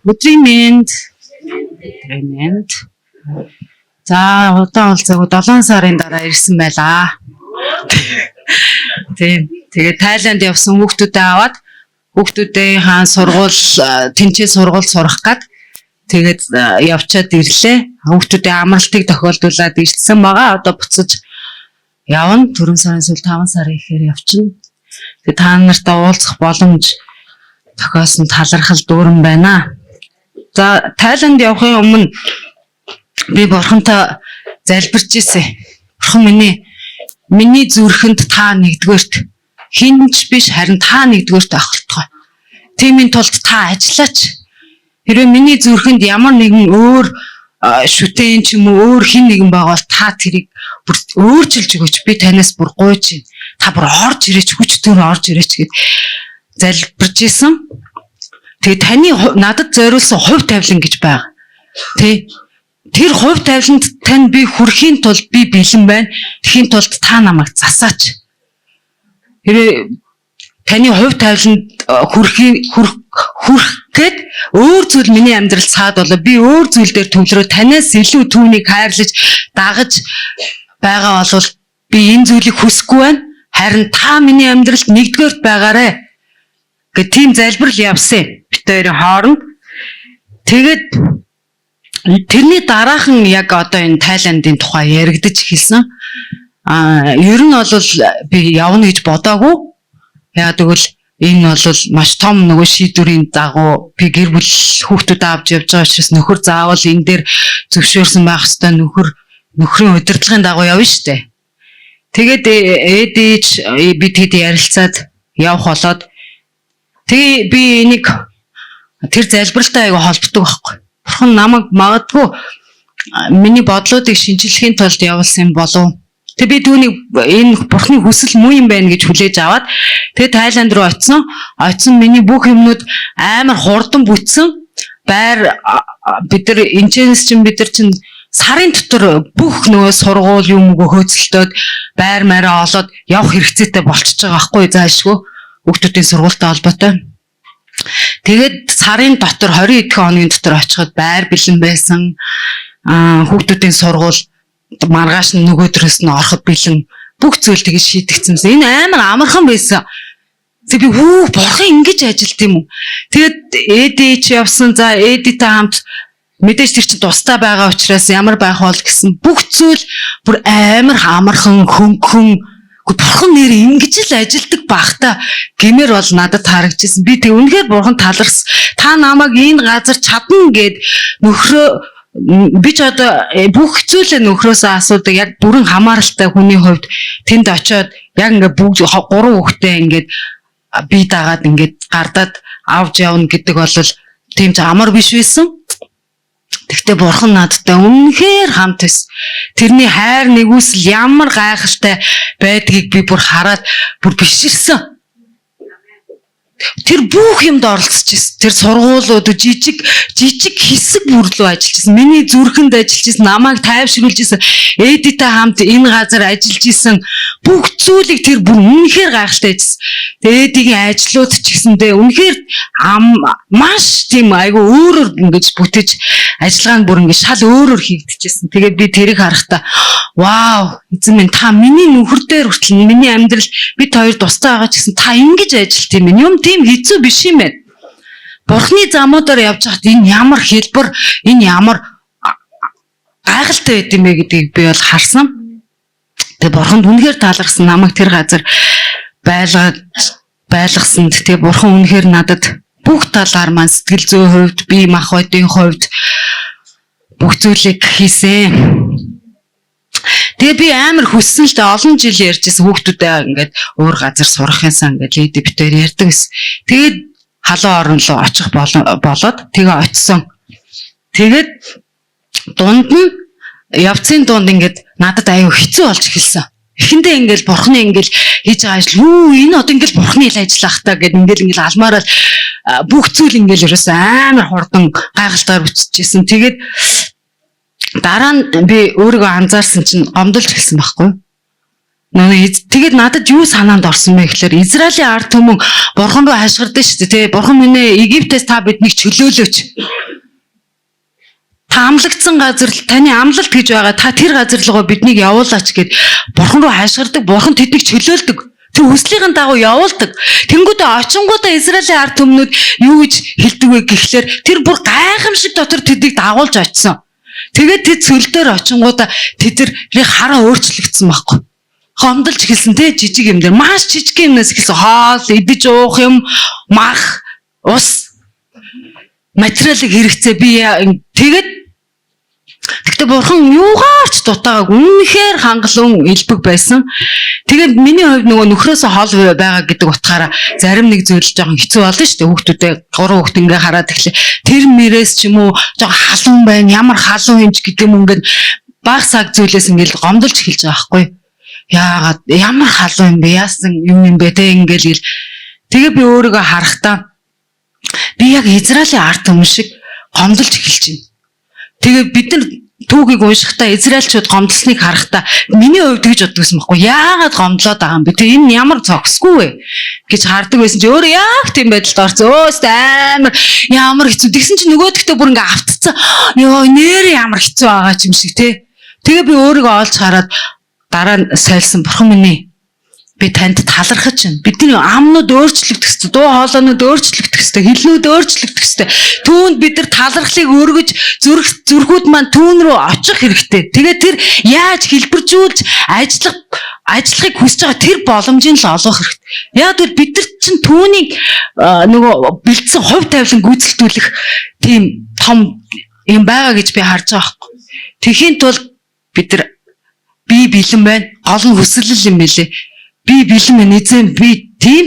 Өдрийн мэнд. Өдрийн мэнд. За, удаан уулзаагүй 7 сарын дараа ирсэн байлаа. Тийм. Тэгээд Тайланд явсан хүүхдүүдээ аваад хүүхдүүдээ хаан сургууль тэнцээ сургууль сурах гад тэгээд явчаад ирлээ. Хүүхдүүдийн амралтыг тохиолдуулаад ирсэн байгаа. Одоо буцаж явна. 4 сарын сүүл 5 сарын ихээр явчихна. Тэгээд та нартай уулзах боломж тохиосон талархал дүүрэн байна. За, Тайланд явахын өмнө би бурхантай залбирч ирсэн. Бурхан минь, миний зүрхэнд та нэгдүгээрт, хэн ч биш, харин та нэгдүгээрт авах болтугай. Тиймийн тулд та ажиллаач. Хэрвээ миний зүрхэнд ямар нэгэн өөр шүтэн ч юм уу, өөр хэн нэгэн байгаа бол та тэрийг бүр өөрчилж өгөөч. Би танаас бүр гуйж байна. Та бүр орж ирээч, хүч төр орж ирээч гэд залбирч исэн. Тэгээ таны надад зориулсан хувь тавилан гэж байгаа. Тэ? Тэр хувь тавиланд тань би хүрэхийн тулд би бэлэн байна. Тэхийн тулд та намайг засаач. Хэрвээ таны хувь тавиланд хүрэхийн хүрэх хүрэх гээд өөр зүйл миний амьдрал цаад болоо, би өөр зүйл дээр төвлөрөө танаас илүү түүнийг хайрлаж дагаж байгаа бол би энэ зүйлийг хүсэхгүй байна. Харин та миний амьдралд нэгдүгээрт байгаарэ. Гэ тийм залбирал явсан юм. Бид хоёрын хооронд. Тэгээд тэрний дараахан яг одоо энэ Тайландын тухай яригдаж эхэлсэн. Аа, ер нь бол би явна гэж бодоагүй. Яг тэгвэл энэ бол маш том нөгөө шийдвэрийн дагуу би гэр бүл хүүхдүүд авч явж байгаа учраас нөхөр заавал энэ дээр зөвшөөрсөн байх хэвээр, нөхрийн удирдлагын дагуу явна штэ. Тэгээд ээдэж би тэд ярилцаад явах болоод тэгээ би энийг тэр залбиралтай айгу холбодог байхгүй. Бурхан намайг магадгүй миний бодлоодыг шинчлэхийн тулд явуулсан юм болов. Тэг би түүнийг энэ бурхны хүсэл муу юм байна гэж хүлээж аваад тэгээ Тайланд руу очисон. Очисон миний бүх юмнууд амар хурдан бүтсэн. Байр бид нар энэчнээс чинь бид нар чинь сарын дотор бүх нөгөө сургууль юм уу хөөцөлтөөд байр маараа олоод явах хэрэгцээтэй болчихж байгаа байхгүй, заашгүй хүүхдүүдийн сургуультай холбоотой. Тэгээд сарын дотор 20 эдхэн хоногийн дотор очиход байр бэлэн байсан. Аа, хүүхдүүдийн сургууль маргааш нь нөгөөдрөөс нь ороход бэлэн, бүх зүйл тэгж шийдэгдсэн. Энэ амар амархан байсан. Тэг би хүү, бурхан ингэж ажилт юм уу? Тэгээд ээдэж явсан. За, ээдитэй хамт мэдээж тэр чинь тусдаа байгаа учраас ямар байх бол гэсэн бүх зүйл бүр амар амархан, хөнгөн. Гэхдээ бурхан нэр ингэж л ажилдаг бах та гэмээр бол надад харагдчихсан. Би тэг үнэхээр бурхан талархсан. Та намайг энэ газар чадна гэд нөхрөө би ч одоо бүх зүйлээ нөхрөөсөө асуудаг. Яг бүрэн хамааралтай хүний хувьд тэнд очиод яг ингээ бүгд гурван хүүхдээ ингээд би дагаад ингээд гардаад авч явна гэдэг бол тийм ч амар биш байсан. Тэгтээ бурхан надтай үнэхээр хамт байсан. Тэрний хайр нигүүлсэл ямар гайхалтай байдгийг би бүр хараад бүр биширсэн. Тэр бүх юмд оролцож ирсэн. Тэр сургуулиуд жижиг жижиг хэсэг бүрлүү ажиллаж ирсэн. Миний зүрхэнд ажиллаж ирсэн, намайг тайвшруулж ирсэн. Эдитэй хамт энэ газар ажиллаж исэн бүх зүйлийг тэр бүр үнэхээр гайхалтай ажилласан. Тэгээ Эдигийн ажлууд ч гэсэндээ үнэхээр маш тийм айгу өөрөөр ингэж бүтэж, ажиллагаа нь бүр ингэж шал өөрөөр хийгдчихсэн. Тэгээд би тэрийг харахтаа вау, эзэн минь, та миний нөхөр дээр хүртэл, миний амьдрал бид хоёр тусдаа байгаа ч гэсэн та ингэж ажилт юм байна. Юм тийм хэцүү биш юм байна. Бурхны замуудаар явж байхад энэ ямар хэлбэр, энэ ямар гайхалтай байд юм бэ гэдгийг би бол харсан. Тэгээ бурханд үнэхээр таалагдсан, намайг тэр газар байлгаад байлгасанд. Тэгээ бурхан үнэхээр надад бүх талаар маань сэтгэл зүйн хувьд, бие махбодын хувьд бүх зүйлийг хийсэн. Тэгээ би амар хүссэн л дээ, олон жил ярьжсэн, хүүхдүүдээ ингээд өөр газар сурах юмсан ингээд леди битээр ярьдаг гэсэн. Тэгээд халуун орн руу очих болоод тэгээ очисон. Тэгээд дунд нь явцын дунд ингээд надад аюу хэцүү болж эхэлсэн. Эхэндээ ингээл бурхны ингээл хийж байгаа ажил, юу энэ одоо ингээл бурхны ил ажиллах та гэд ингээл алмаарал бүх зүйл ингээл ерөөсөө амар хурдан гайхалтайгаар бүтчихсэн. Тэгээд дараа нь би өөрийгөө анзаарсан чинь гомдолж эхэлсэн байхгүй юу? Нөө тэгээд надад юу санаанд орсон бэ гэхээр Израилийн ард түмэн бурхан руу хашгирдаг шүү дээ, тий. Бурхан минь ээ, Египтээс та биднийг чөлөөлөөч. Та амлагдсан газар л таны амлалт гэж байгаа. Та тэр газар руугаа биднийг явуулаач гэд бурхан руу хашгирдаг, бурхан тэднийг чөлөөлдөг. Тэр хүслийнхэн дагуу явуулдаг. Тэнгүүдээ очингуудаа Израилийн ард түмнүүд юу гэж хэлдэг вэ гэхлээр тэр бүр гайхамшиг дотор тэднийг дагуулж очисон. Тэгээд тэд цөл дээр очингуудаа тэдний хараа өөрчлөгдсөн байхгүй. Гомдолж эхэлсэн те жижиг юм дээр маш жижиг юмнаас эхэлсэн хоол, идэж уух юм, мах, ус материалыг хэрэгцээ би тэгээд Гэхдээ бурхан юугаар ч дутаагааг үнэхээр хангалуун элбэг байсан. Тэгээд миний хувьд нөгөө нөхрөөсөө хол байгаа гэдэг утгаараа зарим нэг зүйл жоохон хэцүү болно шүү дээ. Хүүхдүүдээ гурван хүүхд ингээ хараад тэгэхээр тэр мөрөөс ч юм уу жоохон халуун байна. Ямар халуун юм ч гэдэг юм ингээд баг цаг зүйлээс ингээл гомдолж эхэлж байгаа байхгүй. Яагаад ямар халуун юм бэ? Яасан юм юм бэ те ингээл гэл. Тэгээ би өөрийгөө харахтаа би яг Израилийн ард түмэн шиг гомдолж эхэлж байна. Тэгээ бид нар түүхийг уншихдаа Израильчууд гомдлсныг харахтаа миний хувьд тэгж боддог байсан байхгүй яагаад гомдлоод байгаа юм бэ? Тэ энэ ямар зогсгүй вэ гэж хардаг байсан чи өөрөө яг тийм байдалд орсон. Өөст амар ямар хэцүү. Тэгсэн чи нөгөөдөгтөө бүр ингээ автцсан. Йоо нэрээ ямар хэцүү байгаа ч юм шиг те. Тэгээ би өөрийгөө олж хараад дараа нь сайлсан бурхан минь ээ, би танд талархаж байна. Бидний амнууд өөрчлөгдөх ёстой, дуу хоолойнууд өөрчлөгдөх ёстой, хэлнүүд өөрчлөгдөх ёстой. Түүнд бид нар талархлыг өргөж, зүрх зүрхүүд маань түүн рүү очих хэрэгтэй. Тэгээд тэр яаж хэлбэржүүлж ажиллах ажиллахыг хүсэж байгаа тэр боломжийг л олгох хэрэгтэй. Яг гэвэл бид нар чинь түүнийг нөгөө бэлдсэн хувь тавилан гүйцэлдүүлэх тийм том юм байгаа гэж би харж байгаа байхгүй. Тэхийн тулд бид нар би бэлэн байна. Гол нь хүсэл юм билээ. Би бэлэн байна. Эзэн би тийм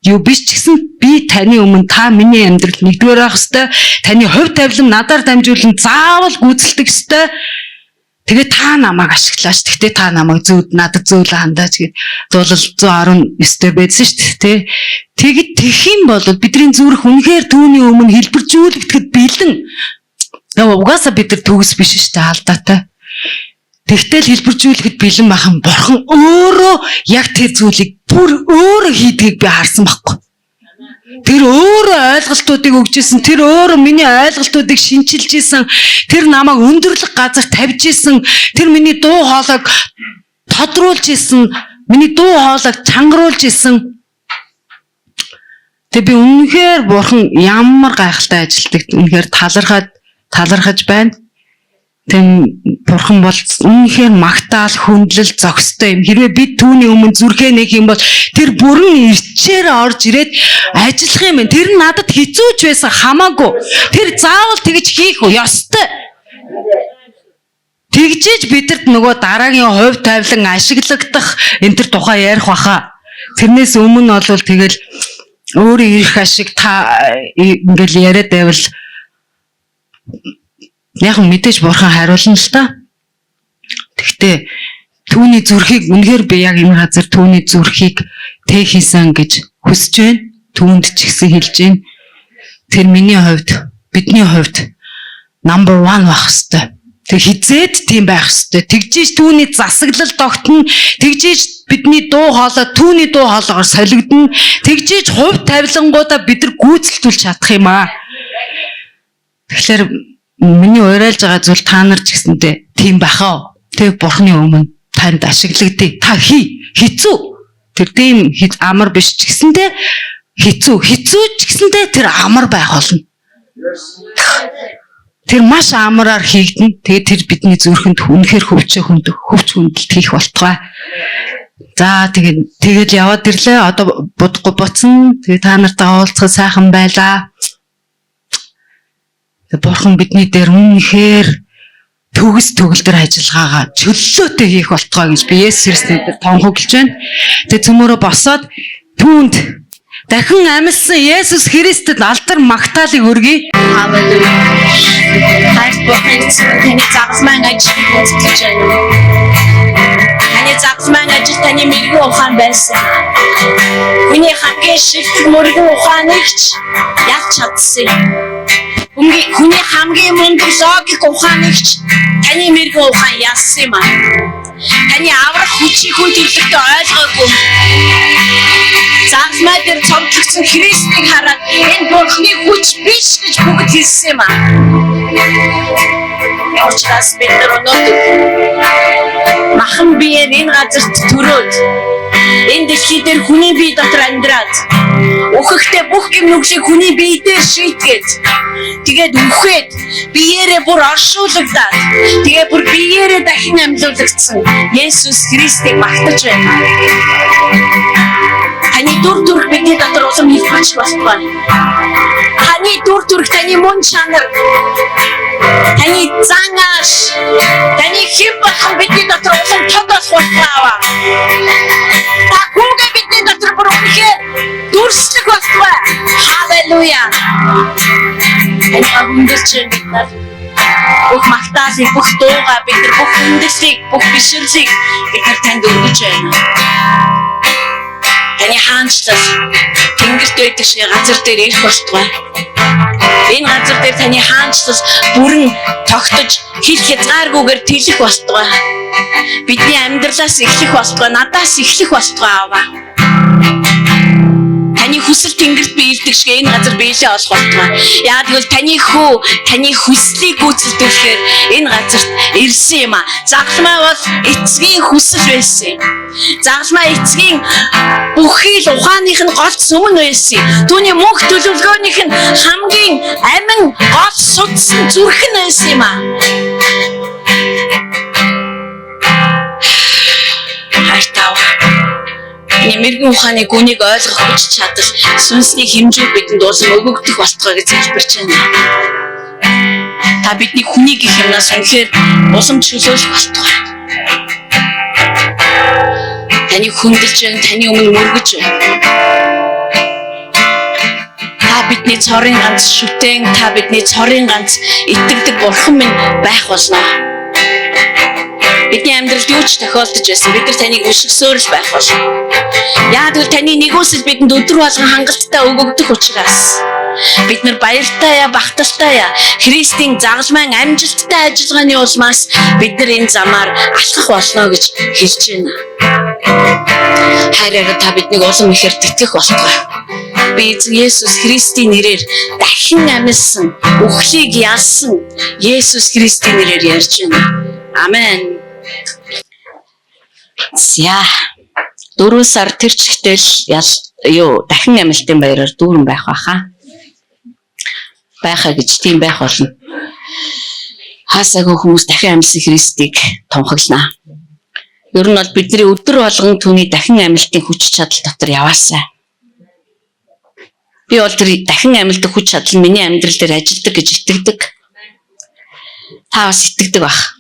юу биш ч гэсэн би таны өмнө та миний амьдрал нэгдүгээр байх ёстой. Таны хувь тавилан надаар дамжуулан заавал гүйцэлдэх ёстой. Тэгээ та намайг ашиглаач. Тэгтээ та намайг зүүд надад зөөлөн хандаач гэд дуулал 119 дээр байсан шүү дээ, тэ. Тэгэд тех юм бол бидний зүрх үнэхээр түүний өмнө хэлбэржүүлэгдэхэд бэлэн. Нөгөө угаасаа бид нар төгс биш шүү дээ, алдаатай. Тэгтэл хэлбэржүүлэхэд бэлэн байх нь бурхан өөрөө яг тэр зүйлийг бүр өөрөө хийдгийг би харсан байхгүй. Тэр өөрөө ойлголтуудыг өгч исэн, тэр өөрөө миний ойлголтуудыг шинчилж исэн, тэр намайг өндөрлөг газар тавьж исэн, тэр миний дуу хоолойг тодруулж исэн, миний дуу хоолойг чангаруулж исэн. Тэг би үнэхээр бурхан ямар гайхалтай ажилтдаг, үнэхээр талархаад талархаж байна. Тэм бурхан бол үнэхээр магтаал хүндлэл зохистой юм. Хэрвээ бид түүний өмнө зүрхээ нэх юм бол тэр бүрэн эрчээр орж ирээд ажиллах юм байна. Тэр нь надад хэцүү ч байсан хамаагүй. Тэр заавал тэгж хийх ёстой. Тэгжээж бидэрт нөгөө дараагийн хувь тавилан ашиглагдах энэ төр тухай ярих баха. Тэрнээс өмнө бол тэгэл өөрөө ирэх ашиг та ингээл яриад байвал яг мэдээж бурхан хариулна л та. Тэгтээ түүний зүрхийг үнэхээр би яг энэ газар түүний зүрхийг тээхийсэн гэж хүсэж байна. Түүнд ч гэсэн хэлж байна. Тэр миний хувьд, бидний хувьд number 1 байх хэвээр. Тэр хизээд тийм байх хэвээр. Тэгжээж түүний засаглал тогтно. Тэгжээж бидний дуу хоолой түүний дуу хоолоогоор солигдоно. Тэгжээж хувь тавилангуудаа бид нар гүйцэлдүүлж чадах юм аа. Тэгэхээр миний уриалж байгаа зүйл та нар ч гэсэндээ тийм бахаа. Тэг бурхны өмнө танд ашиглагдъя. Та хий. Хэцүү. Тэр тийм амар биш ч гэсэндээ хэцүү. Хэцүү ч гэсэндээ тэр амар байх болно. Тэр маш амраар хийгдэнэ. Тэгээд тэр бидний зүрхэнд үнэхээр хөвчөө хүнд хөвч хүндэлт хийх болтугай. За тэгээд тэгэл яваад ирлээ. Одоо будахгүй буцна. Тэгээд та нартайгаа уулзахад сайхан байлаа. Тэгээд бурхан бидний дээр үнэхээр төгс төгөлдөр ажиллагаагаа чөлөөтэй хийх болтугай гэж би Есүс Христосийн дээр тонхоглож байна. Тэгээд цөмөрөө босоод түүнд дахин амьсан Есүс Христэд алдар магтаалыг өргөе. Халелуя. Хайр Бурхан эзэн таны загалмайн ажил гүйцэтгэж байна. Таны загалмайн ажил таны мэрэгэн ухаан байсан. Хүний хамгийн шилдэг мөргөн ухааныг ч ялж чадсан юм. Хүний хамгийн мундаг логик ухааныг ч таны мэрэгэн ухаан ялсан юм аа. Таны аврах хүчийг хүн төрөлхтөө ойлгоогүй. Загалмай дээр цовдлогдсон Христийг хараад энэ Бурхны хүч биш гэж бүгд хэлсэн юм аа. Учраас бид нар өнөөдөр махан биеэр энэ газарт төрөөд энэ дэлхий дээр хүний бие дотор амьдраад үхэхдээ бүх гэм нүглийг хүний бие дээр шийтгээд тэгээд үхээд биеэрээ бүр оршуулгадаад тэгээ бүр биеэрээ дахин амьлуулагдсан Есүс Христийг магтаж байна. Таны дүр төрх бидний дотор улам хэлбэрч болтугай. Таны дүр төрх, таны мөн чанар, таны зан ааш, таны хэн болгон бидний дотор улам тод болох болтугай аваа. Та хүүгээ бидний дотор бүр үнэхээр дүрслэх болтугай. Халелуя. Таны хүндэлж байна бид нар. Бүх магтаалыг, бүх дуугаа бид нар, бүх хүндлэлийг, бүх бишрлийг бид нар танд өргөж байна. Таны хаанчлал тэнгэрт байдаг шиг газар дээр ирэх болтугай. Энэ газар дээр таны хаанчлал бүрэн тогтож хил хязгааргүйгээр тэлэх болтугай. Бидний амьдралаас эхлэх болтугай, надаас эхлэх болтугай аваа. Таны хүсэл тэнгэрт биелдэг шиг энэ газар биелээ олох болтугай. Яг гэвэл таны хүү таны хүслийг гүйцэлдүүлэхээр энэ газарт ирсэн юм а. Загалмай бол эцгийн хүсэл байсан юм. Загалмай эцгийн бүхий л ухааных нь гол сүм нь байсан. Түүний мөнх төлөвлөгөөнийх нь хамгийн амин гол судсан зүрх нь байсан юм а. Хайртай аваа. Таны мэрэгэн ухааны гүнийг ойлгох хүч чадал, сүнсний хэмжүүр бидэнд улам өгөгдөх болтугай гэж залбирч байна. Та бидний хүний гих юмнаас үнэхээр улам чөлөөлөх болтугай. Таны хүндэлж байна, таны өмнө мөргөж байна. Та бидний цорын ганц шүтэн, та бидний цорын ганц итгэдэг бурхан минь байх болно. Бидний амьдралд юу ч тохиолдож байсан, бид нар таныг өшгсөөр л байх болно. Яг гэвэл таны нэгүсэл бидэнд өдөр болгон хангалттай өгөгдөх учраас бид нар баяртай я, багталтай я, Христийн загалмайн амжилттай ажиллагааны улмаас бид нар энэ замаар алхах болно гэж хэлж байна. Хайраараа та биднийг улам ихээр тэтгэх болтугай. Би эзэн Есүс Христийн нэрээр дахин амилсан, үхлийг ялсан Есүс Христийн нэрээр ярьж байна. Амен. За. 4 сар тэр чигтэл ял дахин амилтын баяраар дүүрэн байх байхаа. Байхаа гэж тийм байх болно. Хаасаагүй хүмүүс дахин амилсан Христийг тунхаглана. Ер нь бол бидний өдөр болгон түүний дахин амилтын хүч чадал дотор яваасай. Би бол тэр дахин амилтын хүч чадал миний амьдрал дээр ажилладаг гэж итгэдэг. Та бас итгэдэг бах.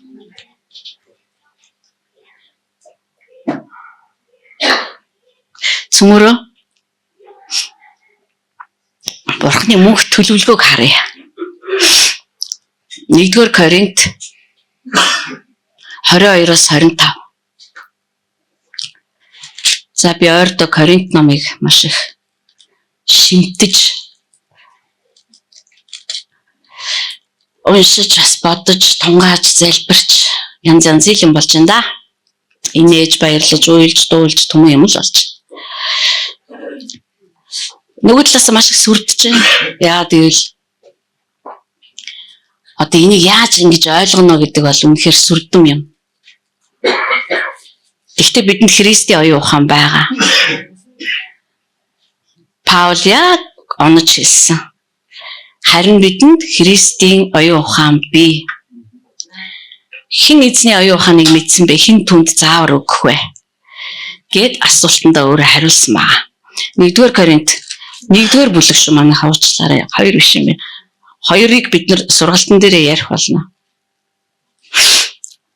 Цөмөрөө Бурхны мөнх төлөвлөгөөг харъя. 1-р Коринт 22-оос 25. За би ойрдоо Коринт номыг маш их шимтэж уншиж бас бодож тунгааж залбирч янз янзын юм болж байна да. Инээж баярлаж уйлж дуулж түмэн юм л болж. Нөгөө талаас маш их сүрдэж байна. Яагаад гэвэл одоо энийг яаж ингэж ойлгоно гэдэг бол үнэхээр сүрдэм юм. Гэхдээ бидэнд Христийн оюун ухаан байгаа. Паул яг онож хэлсэн. Харин бидэнд Христийн оюун ухаан бий. Хэн эзний оюун ухааныг мэдсэн бэ? Хэн түнд заавар өгөх вэ? Гэт асуултандаа өөрөө хариулсан байгаа. 1-р Коринт 1-р бүлэг шүү манай хавуучлаарай. 2 биш юм бэ. 2-ыг бид нэр сургалтын дээрээ ярих болно.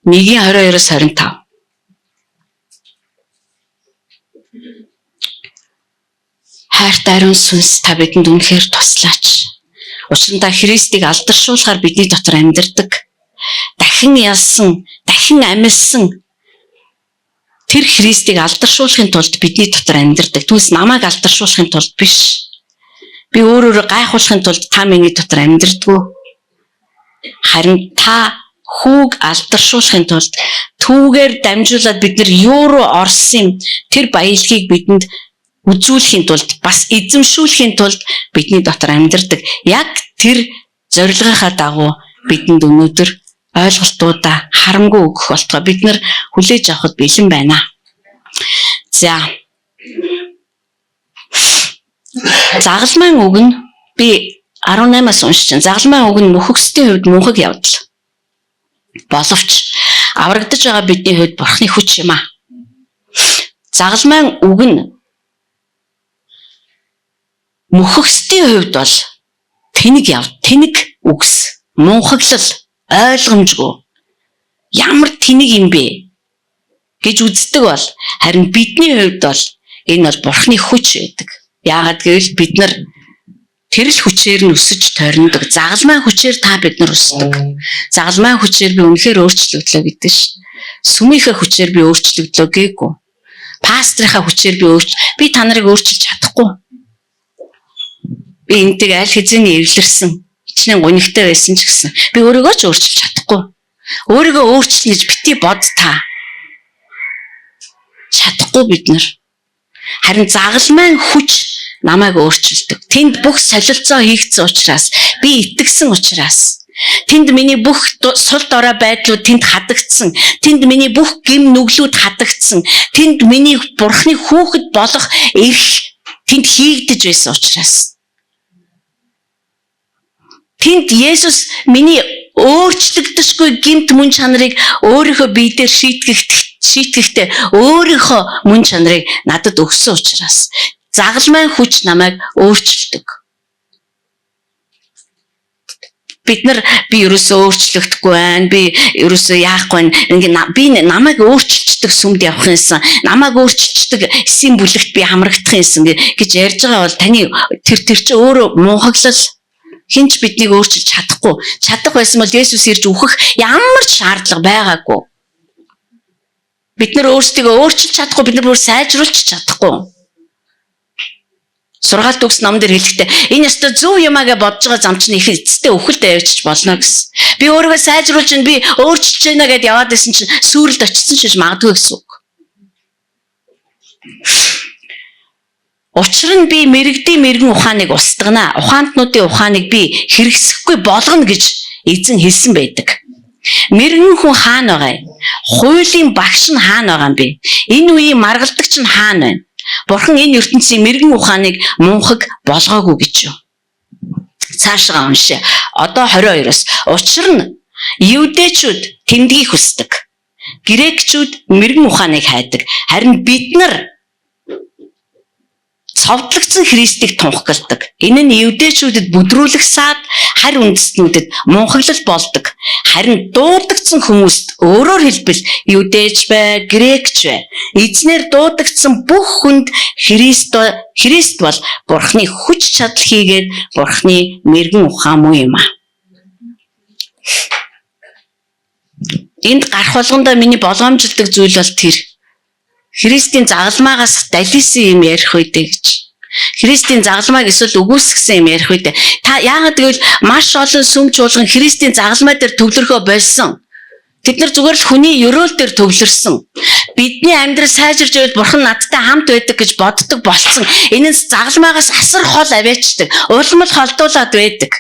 1-ийн 22-оос 25. Хайртай ариун сүнс та бидэнд үнэхээр туслаач. Учир нь та Христийг алдаршуулахаар бидний дотор амьдардаг. Дахин ялсан, дахин амилсан тэр Христийг алдаршуулахын тулд бидний дотор амьдардаг. Түүнээс намайг алдаршуулахын тулд биш. Би өөрөөрөө гайхуулахын тулд та миний дотор амьдардаггүй. Харин та хүүг алдаршуулахын тулд түүгээр дамжуулаад бид нар юу руу орсон юм тэр баялагийг бидэнд үзүүлэхийн тулд бас эзэмшүүлэхийн тулд бидний дотор амьдардаг. Яг тэр зорилгынхаа дагуу бидэнд өнөөдөр Ойлголтуудаа харамгүй өгөх болтугай бид нар хүлээж авахд бэлэн байна. За. Загалмайн үг нь би 18-аас уншиж байна. Загалмайн үг нь мөхөксдийн хувьд мунхаг явдал. Боловч аврагдаж байгаа бидний хувьд Бурхны хүч юм аа. Загалмайн үг нь мөхөксдийн хувьд бол тэнэг яв, тэнэг үгс, мунхаглал, ойлгомжгүй. Ямар тэнэг юм бэ гэж үздэг бол харин бидний хувьд бол энэ бол Бурхны хүч байдаг. Яагаад гэвэл бид нар тэр л хүчээр нь өсөж торнодог. Загалмайн хүчээр та бид нар өсдөг. Загалмайн хүчээр би үнэхээр өөрчлөгдлөө гэдэг ш. Сүмийнхээ хүчээр би өөрчлөгдлөө гээгүй. Пастрынхаа хүчээр би та нарыг өөрчилж чадахгүй. Би энтэйг аль хэзээний эвлэрсэн. Хичнээн гунигтай байсан ч гэсэн би өөрийгөө ч өөрчилж чадахгүй. Өөрийгөө өөрчилнө гэж бити бод та. Чадахгүй бид нар. Харин загалмайн хүч намайг өөрчилдөг. Тэнд бүх солилцоо хийгдсэн учраас, би итгэсэн учраас, тэнд миний бүх сул дорой байдлууд тэнд хадагдсан. Тэнд миний бүх гэм нүглүүд хадагдсан. Тэнд миний Бурхны хүүхэд болох эрх тэнд хийгдэж байсан учраас. Тэнд Есүс миний өөрчлөгдөшгүй гэмт мөн чанарыг өөрийнхөө бие дээр шийтгэхдээ өөрийнхөө мөн чанарыг надад өгсөн учраас загалмайн хүч намайг өөрчилдөг. Бид нар би ерөөсөө өөрчлөгдөхгүй байна. Би ерөөсөө яахгүй байна. Ингээ би намайг өөрчилчдөг сүмд явах юмсан. Намайг өөрчилчдөг эсийн бүлэгт би хамрагдах юмсан гэж ярьж байгаа бол таны тэр чинь өөрөө мунхаглал. Хинч биднийг өөрчилж чадахгүй. Чадах байсан бол Есүс ирж үхэх ямар ч шаардлага байгаагүй. Бид нар өөрсдийгөө өөрчилж чадахгүй, бид нар бүр сайжруулж чадахгүй. Сургаалт үгс ном дээр хэлэхдээ энэ ёстой зөв юмаа гэж бодож байгаа зам чинь их эцэстээ үхэлд авчиж болно гэсэн. Би өөрийгөө сайжруулж чинь би өөрчилж байна гэдээ яваад исэн чинь сүрэлд очсон шиж магадгүй гэсэн үг. Учир нь би мэрэгдийн мэрэгэн ухааныг устгана. Ухаантнуудын ухааныг би хэрэгсэхгүй болгоно гэж эзэн хэлсэн байдаг. Мэрэгэн хүн хаана байгаа юм? Хуулийн багш нь хаана байгаа юм бэ? Энэ үеийн маргалдагч нь хаана байна? Бурхан энэ ертөнцийн мэрэгэн ухааныг мунхаг болгоогүй гэж юу? Цаашгаа уншъя. Одоо 22-оос. Учир нь евдээчүүд тэмдгийг хүсдэг. Грекчүүд мэрэгэн ухааныг хайдаг. Харин бид нар цовдлогдсон Христийг тунхагладаг. Энэ нь евдээчүүдэд бүдрүүлэх саад, харь үндэстнүүдэд мунхаглал болдог. Харин дуудагдсан хүмүүст, өөрөөр хэлбэл евдээч бай, грекч бай, эзнэр дуудагдсан бүх хүнд Христ бол Бурхны хүч чадал хийгээд Бурхны мэрэгэн ухаан муу юм аа. Энд гарах болгондоо миний болгоомжилдог зүйл бол тэр. Христийн загалмаагаас далисан юм ярих үедээ гэж. Христийн загалмайг эсвэл үгүйсгэсэн юм ярих үедээ. Та яагаад гэвэл маш олон сүм чуулган Христийн загалмай дээр төвлөрөхөө болсон. Тэд нар зүгээр л хүний ерөөл дээр төвлөрсөн. Бидний амьдрал сайжирч байвал Бурхан надтай хамт байдаг гэж боддог болцсон. Энэ нь загалмаагаас асар хол аваачдаг. Улам л холдуулаад байдаг.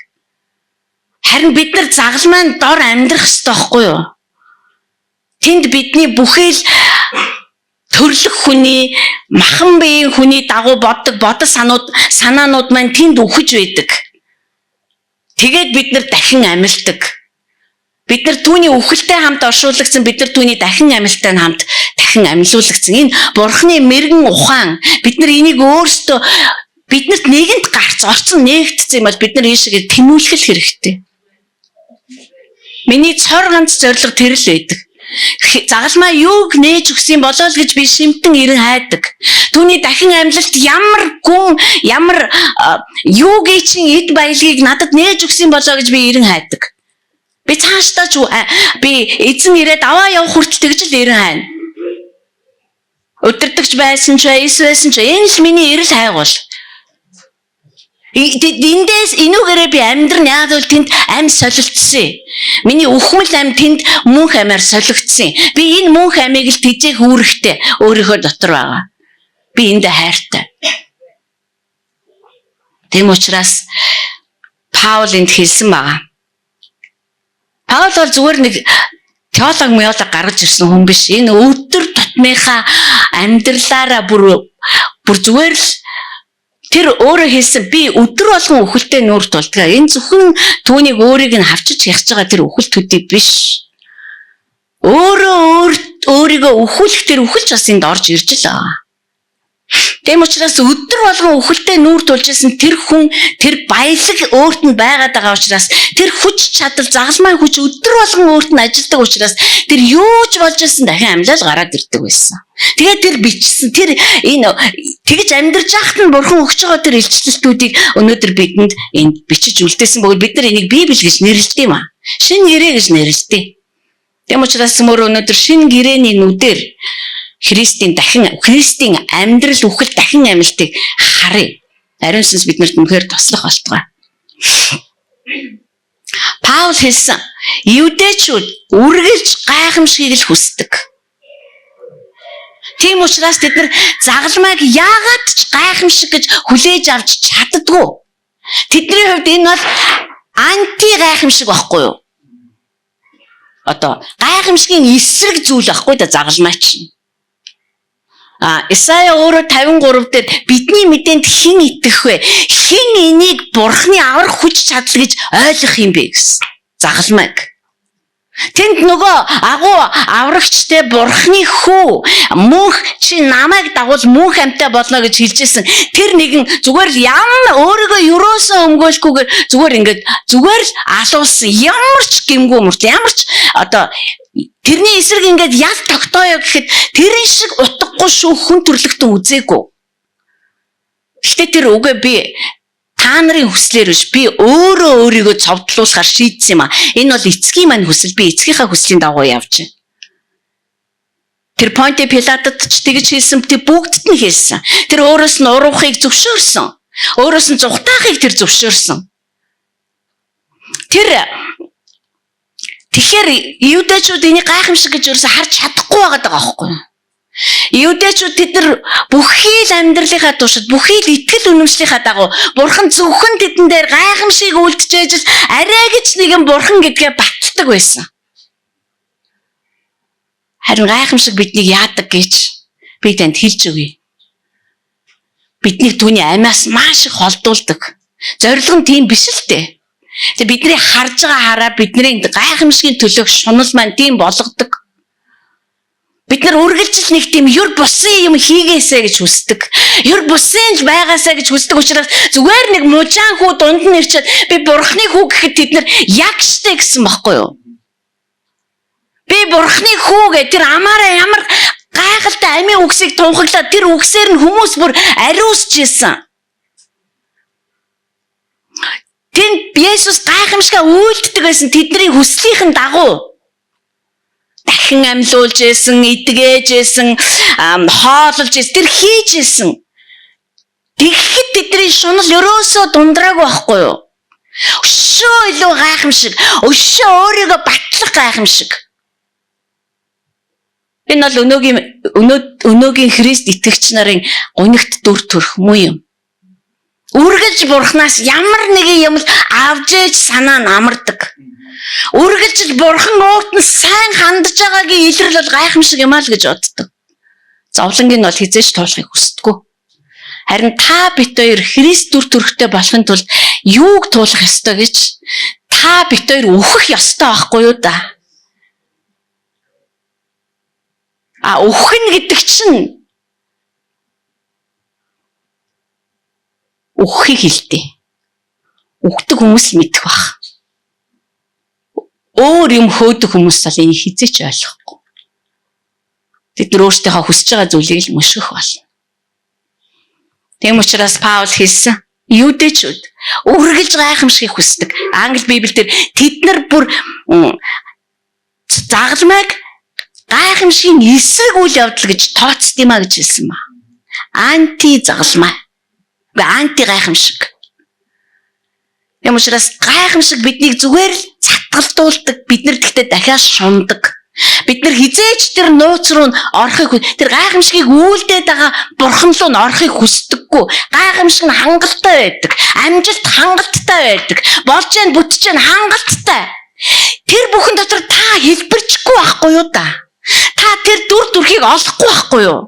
Харин бид нар загалмайн дор амьдрах ёстой байхгүй юу? Тэнд бидний бүхэл төрлөх хүний, махан биеийн хүний дагуу боддог бодол санаанууд маань тэнд үхэж байдаг. Тэгээд бид нар дахин амилдаг. Бид нар түүний үхэлтэй хамт оршуулгдсан, бид нар түүний дахин амилттай хамт дахин амилуулагдсан. Энэ Бурхны мэрэгэн ухаан, бид нар энийг өөрсдөө биднэрт нэгэнт гарц орцон нээгдсэн юм бол бид нар ийшээ тэмүүлэх хэрэгтэй. Миний цор ганц зорилго тэр л байдаг. Загалмай юуг нээж өгсөн болоо л гэж би шимтэн ирэн хайдаг. Түүний дахин амьлалт ямар гүн, ямар юугийн чинь эд баялагийг надад нээж өгсөн болоо гэж би ирэн хайдаг. Би цаашдаа ч би эзэн ирээд аваа явах хүртэл тэгж л ирэн хайна. Өдөртөгч байсан ч эс байсан ч энэ л миний эрэл хайгуул. Эндээс энүүгээрээ би амьдрна. Яг л тэнд ам солилцсон. Миний үхмэл ам тэнд мөнх амиар солигдсон. Би энэ мөнх амийг л тэжээх үүрэгтэй өөрийнхөө дотор байгаа. Би эндээ хайртай. Тийм учраас Паул энд хэлсэн байгаа. Паул бол зүгээр нэг теолог меолог гаргаж ирсэн хүн биш. Энэ өдөр тутмынхаа амьдралаараа бүр бүр зүгээр л тэр өөрөө хэлсэн би өдөр болгон үхэлтэй нүүр тулдаг. Энэ зөвхөн түүнийг өөрийг нь хавчиж хягч байгаа тэр үхэл төдий биш. Өөрөө өөрийгөө үхүүлэх тэр үхэлч бас энд орж ирж л байгаа. Тийм учраас өдөр болгон үхэлтэй нүүр тулж исэн тэр хүн тэр баялаг өөрт нь байгаад байгаа учраас тэр хүч чадал загалмай хүч өдөр болгон өөрт нь ажилдаг учраас тэр юу ч болж исэн дахин амьлал гараад ирдэг байсан. Тэгээд тэр бичсэн тэр энэ тэгж амьдарч байхад нь бурхан өгч байгаа тэр илчлэлтүүдийг өнөөдөр бидэнд энд бичиж үлдээсэн бөгөөд бид нар энийг Библи гэж нэрлэдэг юм аа. Шинэ гэрээ гэж нэрлэдэг. Тийм учраас мөр өнөөдөр шинэ гэрээний нүдээр Христийн дахин Христийн амьдрал үхэл дахин амьлтыг харъя. Ариун сүнс биднэрт үнэхээр туслах болтугай. Паул хэлсэн: "Евдэчүүд үргэлж гайхамшигыг л хүсдэг." Тийм учраас тэд нар загалмайг яагаад ч гайхамшиг гэж хүлээж авч чаддаггүй. Тэдний хувьд энэ бол анти гайхамшиг байхгүй юу? Одоо гайхамшигын эсрэг зүйл байхгүй да загалмай чинь. А Исая өөрөө 53 дээр бидний мэдээнд хэн итгэх вэ? Хэн энийг бурхны аврах хүч чадал гэж ойлгох юм бэ гэсэн. Загалмайг. Тэнд нөгөө агуу аврагчтай бурхны хүү мөнх чи намайг дагуул мөнх амьтай болно гэж хэлжсэн. Тэр нэгэн зүгээр л ямар өөрийгөө ерөөсөө өмгөөлөхгүйгээр зүгээр ингээд зүгээр л алуулсан. Ямар ч гэмгүй мөрт ямар ч одоо тэрний эсрэг ингээд ял тогтооё гэхэд тэрэн шиг утгагүй шүү хүн төрлөختөн үзээгүй. Гэхдээ тэр үгээ би та нарын хүслээр биш би өөрөө өөрийгөө цовдлуулахар шийдсэн юм а. Энэ бол эцгийн маань хүсэл, би эцгийнхаа хүслийн дагуу явж байна. Тэр Понти Пилатад ч тэгж хэлсэн, тэр бүгдд нь хэлсэн. Тэр өөрөөс нь уруухыг зөвшөөрсөн. Өөрөөс нь зүхтаахыг тэр зөвшөөрсөн. Тэр тэгэхээр юудэчүүд энийг гайхамшиг гэж ерөөсө харж чадахгүй байгаа даа байхгүй юу? Юудэчүүд тэд нар бүхий л амьдралынхаа туршид, бүхий л итгэл үнэмшлийнхаа дагуу бурхан зөвхөн тэдэн дээр гайхамшиг үлдчихэж л арай гэж нэгэн бурхан гэдгээ баталдаг байсан. Харин гайхамшиг биднийг яадаг гэж би танд хэлж өгье. Биднийг түүний амиас маш их холдуулдаг. Зорилго нь тийм биш л дээ. Тэгээ бидний харж байгаа хараа бидний гайхамшигын төлөөх шунал маань тийм болгодог. Бид нар үргэлжил нэг тийм юр бусын юм хийгээсэ гэж хүсдэг. Юр бусын л байгаасаа гэж хүсдэг учраас зүгээр нэг мужаан хүү дунд нь ирчээд би бурхны хүү гэхэд тэд нар яг штэ гэсэн бохгүй юу? Би бурхны хүү гэ тэр амаараа ямар гайхалтай амийн үгсийг тунхаглаад тэр үгсээр нь хүмүүс бүр ариусч ирсэн. Тэнд Есүс гайхамшигаа үйлддэг байсан тэдний хүслийнхэн дагуу. Дахин амьлуулж исэн, эдгэж исэн, хоололж исэн, тэр хийж исэн. Тэгэхэд тэдний шунал ерөөсөө дундраагүй байхгүй юу? Өшөө илүү гайхамшиг, өшөө өөрийгөө батлах гайхамшиг. Энэ бол өнөөгийн Христ итгэгч нарын гунигт дүр төрх муу юм. Үргэлж бурхнаас ямар нэгэн юм л авч ээж санаа нь амардаг. Үргэлж бурхан өөрт нь сайн хандж байгаагийн илрэл бол гайхамшиг юм аа л гэж боддог. Зовлонгийн бол хизээч туулахыг хүсдэггүй. Харин та бит хоёр Христ дүр төрхтэй болохын тулд юуг туулах ёстой гэж та бит хоёр өөхөх ёстой байхгүй юу да? А өөхөн гэдэг чинь өөхийг хэлдэг. Үхдэг хүмүүс л мэдэх бах. Өөр юм хөөдөг хүмүүс бол энийг хизээч ойлгохгүй. Тэд нар өөрсдийнхөө хүсэж байгаа зүйлийг л мөшгөх болно. Тийм учраас Паул хэлсэн: Юудэчүүд үргэлж гайхамшигыг хүсдэг. Англи Библиэлд тэд нар бүр загалмайг гайхамшигын эсрэг үйл явдал гэж тооцд юм а гэж хэлсэн ба. Анти загалмай. Анти гайхамшиг. Тийм учраас гайхамшиг биднийг зүгээр л цатгалдуулдаг. Бид нар тэгтээ дахиад шундаг. Бид нар хизээч тэр нууц руу орохыг, тэр гайхамшигыг үйлдээд байгаа бурхан руу нь орохыг хүсдэггүй. Гайхамшиг нь хангалттай байдаг. Амжилт хангалттай байдаг. Болж гэн бүтэж гэн хангалттай. Тэр бүхэн хэлбэрчихгүй байхгүй юу да? Та тэр дүр төрхийг олохгүй байхгүй юу?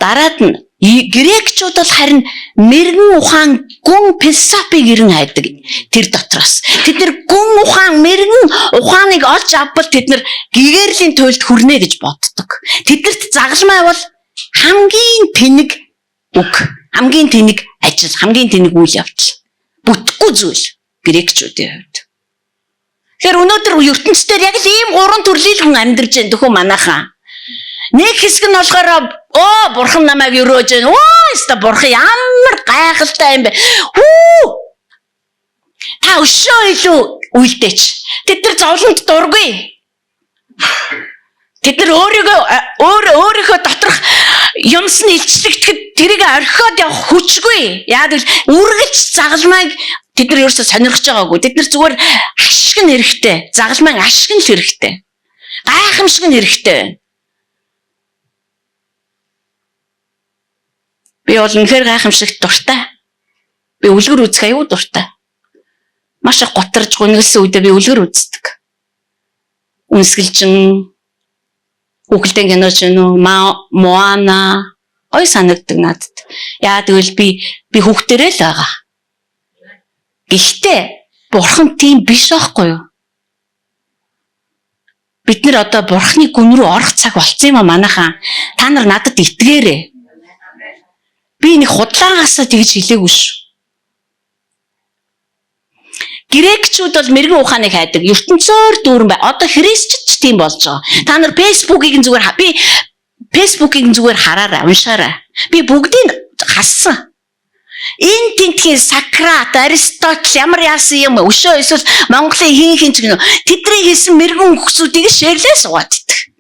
Дараад нь грекчүүд бол харин мэрэгэн ухаан гүн философиг ирэн хайдаг тэр дотроос. Тэд нар гүн ухаан мэрэгэн ухааныг олж авбал тэд нар гэгэрлийн туйлд хүрнэ гэж боддог. Тэднэрт загалмай бол хамгийн тэнэг үг, хамгийн тэнэг ажил, хамгийн тэнэг үйл явдал. Бүтэхгүй зүйл грекчүүдийн хувьд. Тэгэхээр өнөөдөр ертөнцийн яг л ийм гурван төрлийн хүн амьдарч байна төхөө манайхаа. Нэг хэсэг нь болохоор оо бурхан намайг өрөөж байна. Оо өста бурхан ямар гайхалтай юм бэ. Хүү! Та өшөө илүү үйлдээч. Тэд нар зовлонд дургүй. Тэд нар өөрийгөө өөрийнхөө доторх юмс нь илчлэгдэхэд тэрийг орхиод явах хүчгүй. Яг л үргэлж загалмайг тэд нар ерөөсөө сонирхож байгаагүй. Тэд нар зүгээр ашиг нь хэрэгтэй. Загалмайн ашиг нь л хэрэгтэй. Гайхамшиг нь хэрэгтэй байна. Би бол үнэхээр гайхамшигт дуртай. Би үлгэр үзэх аюу дуртай. Маш их гутарж гунигласан үедээ би үлгэр үздэг. Үнсгэлжин хүүхэлдэйн кино ч юм уу, Моана ой санагддаг надад. Яа тэгвэл би хүүхдэрээ л байгаа. Гэхдээ бурхан тийм биш байхгүй юу? Бид нар одоо бурханы гүн рүү орох цаг болцсон юм а манайхаа. Та нар надад итгээрэй. Би нэг худлаагаасаа тэгж хэлээгүй шүү. Грекчүүд бол мэрэгэн ухааныг хайдаг. ертөнцөөр дүүрэн бай. Одоо христчд ч тийм болж байгаа. Та нар Facebook-ийг зүгээр би Facebook-ийг зүгээр хараарай, уншаарай. Би бүгдийг хассан. Энэ тентхийн Сократ, Аристотл ямар яасан юм өшөө эсвэл Монголын хин хин ч гэнэ. Тэдний хийсэн мэрэгэн үгсүүдийг шеэрлээ суугаад идэх.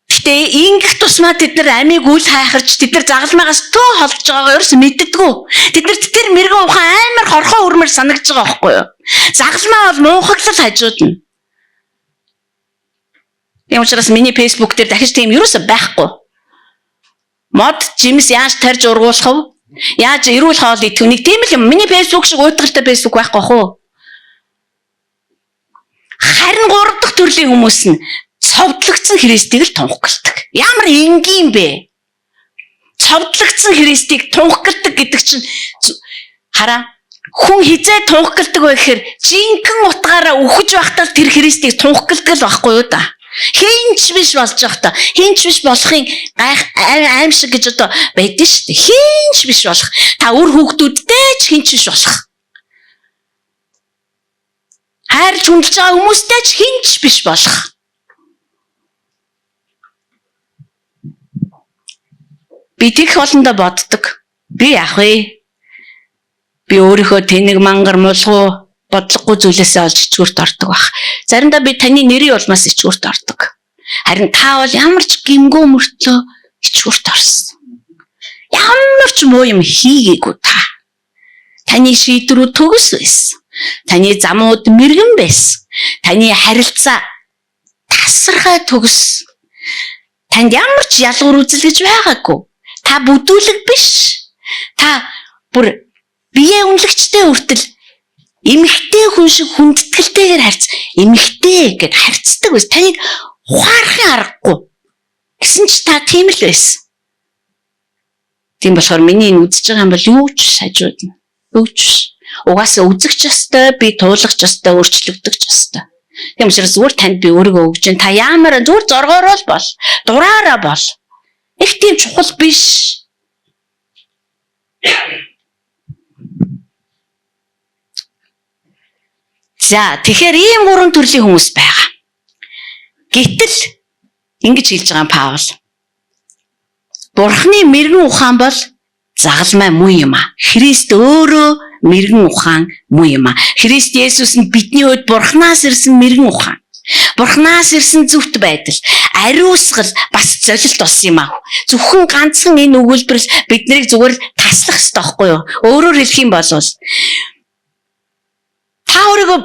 Гэтэ ингэх тусмаа тэд нар амийг үл хайхарч тэд нар загалмаагаас төө холдож байгаагаа ерөөс мэддэггүй. Тэд нарт тэр мэрэгэн ухаан амар хорхоо өрмөр санагдаж байгаа байхгүй юу? Загалмаа бол муухаглал хажууд нь. Тийм учраас миний Facebook дээр дахиж тийм ерөөсөө байхгүй. Мод жимс яаж тарж ургуулах вэ? Яаж эрүүл хоол идэх вэ? Нэг тийм л юм. Миний Facebook шиг уйтгартай Facebook байхгүй хөө. Харин 3 дахь төрлийн хүмүүс нь цовдлогдсон Христийг л тунхагладаг. Ямар энгийн бэ? Цовдлогдсон Христийг тунхагладаг гэдэг чинь хараа хүн хизээ тунхагладаг вэ гэхээр жинхэнэ утгаараа үхэж байхдаа л тэр Христийг тунхагладаг л байхгүй юу да. Хин ч биш болж байхдаа хин ч биш болохын гайх аимшиг гэж одоо байдэн шүү дээ. Хин ч биш болох. Та үр хүүхдүүдтэй ч хин ч биш болох. Хайрлж хүндэлж байгаа хүмүүстэй ч хин ч биш болох. Би тэгэх олондоо боддог. Би яах вэ? Би өөрийнхөө тэнэг мангар мулгуу бодлогогүй зүйлээсээ олж ичгүүрт ордог байх. Заримдаа би таны нэрийн улмаас ичгүүрт ордог. Харин та бол ямар ч гимгүү мөртлөө ичгүүрт орсон. Ямар ч муу юм хийгээгүй та. Таны шийдвэрүүд төгс байсан. Таны замууд мэрэгэн байсан. Таны харилцаа тасархай төгс. Танд ямар ч ялгуур үзэл гэж байгаагүй. Та бүдүүлэг биш. Та бүр бие үнэлэгчтэй хүртэл эмэгтэй хүн шиг хүндэтгэлтэйгээр харьц эмэгтэй гэд харьцдаг байсан. Таныг ухаарахын аргагүй. Гэсэн ч та тийм л байсан. Тийм болохоор миний энэ үзэж байгаа юм бол юу ч хажууд нь. Юу ч биш. Угаасаа үзэх ч ёстой, би туулах ч ёстой, өөрчлөгдөх ч ёстой. Тийм учраас зүгээр танд би өөрийгөө өгч чинь та яамаар зүгээр зоргоороо л бол, дураараа бол. Их тийм чухал биш. За тэгэхээр ийм гурван төрлийн хүмүүс байгаа. Гэтэл ингэж хэлж байгаа Паул. Бурхны мэрэгэн ухаан бол загалмай муу юм а. Христ өөрөө мэрэгэн ухаан муу юм а. Христ Есүс нь бидний хувьд Бурханаас ирсэн мэрэгэн ухаан. Бурханаас ирсэн зөвхт байдал, ариусгал бас золилт болсон юм а. Зөвхөн ганцхан энэ өгүүлбэр биднийг зүгээр л таслах хэрэгтэй байхгүй юу? Өөрөөр хэлэх юм бол та өөрийгөө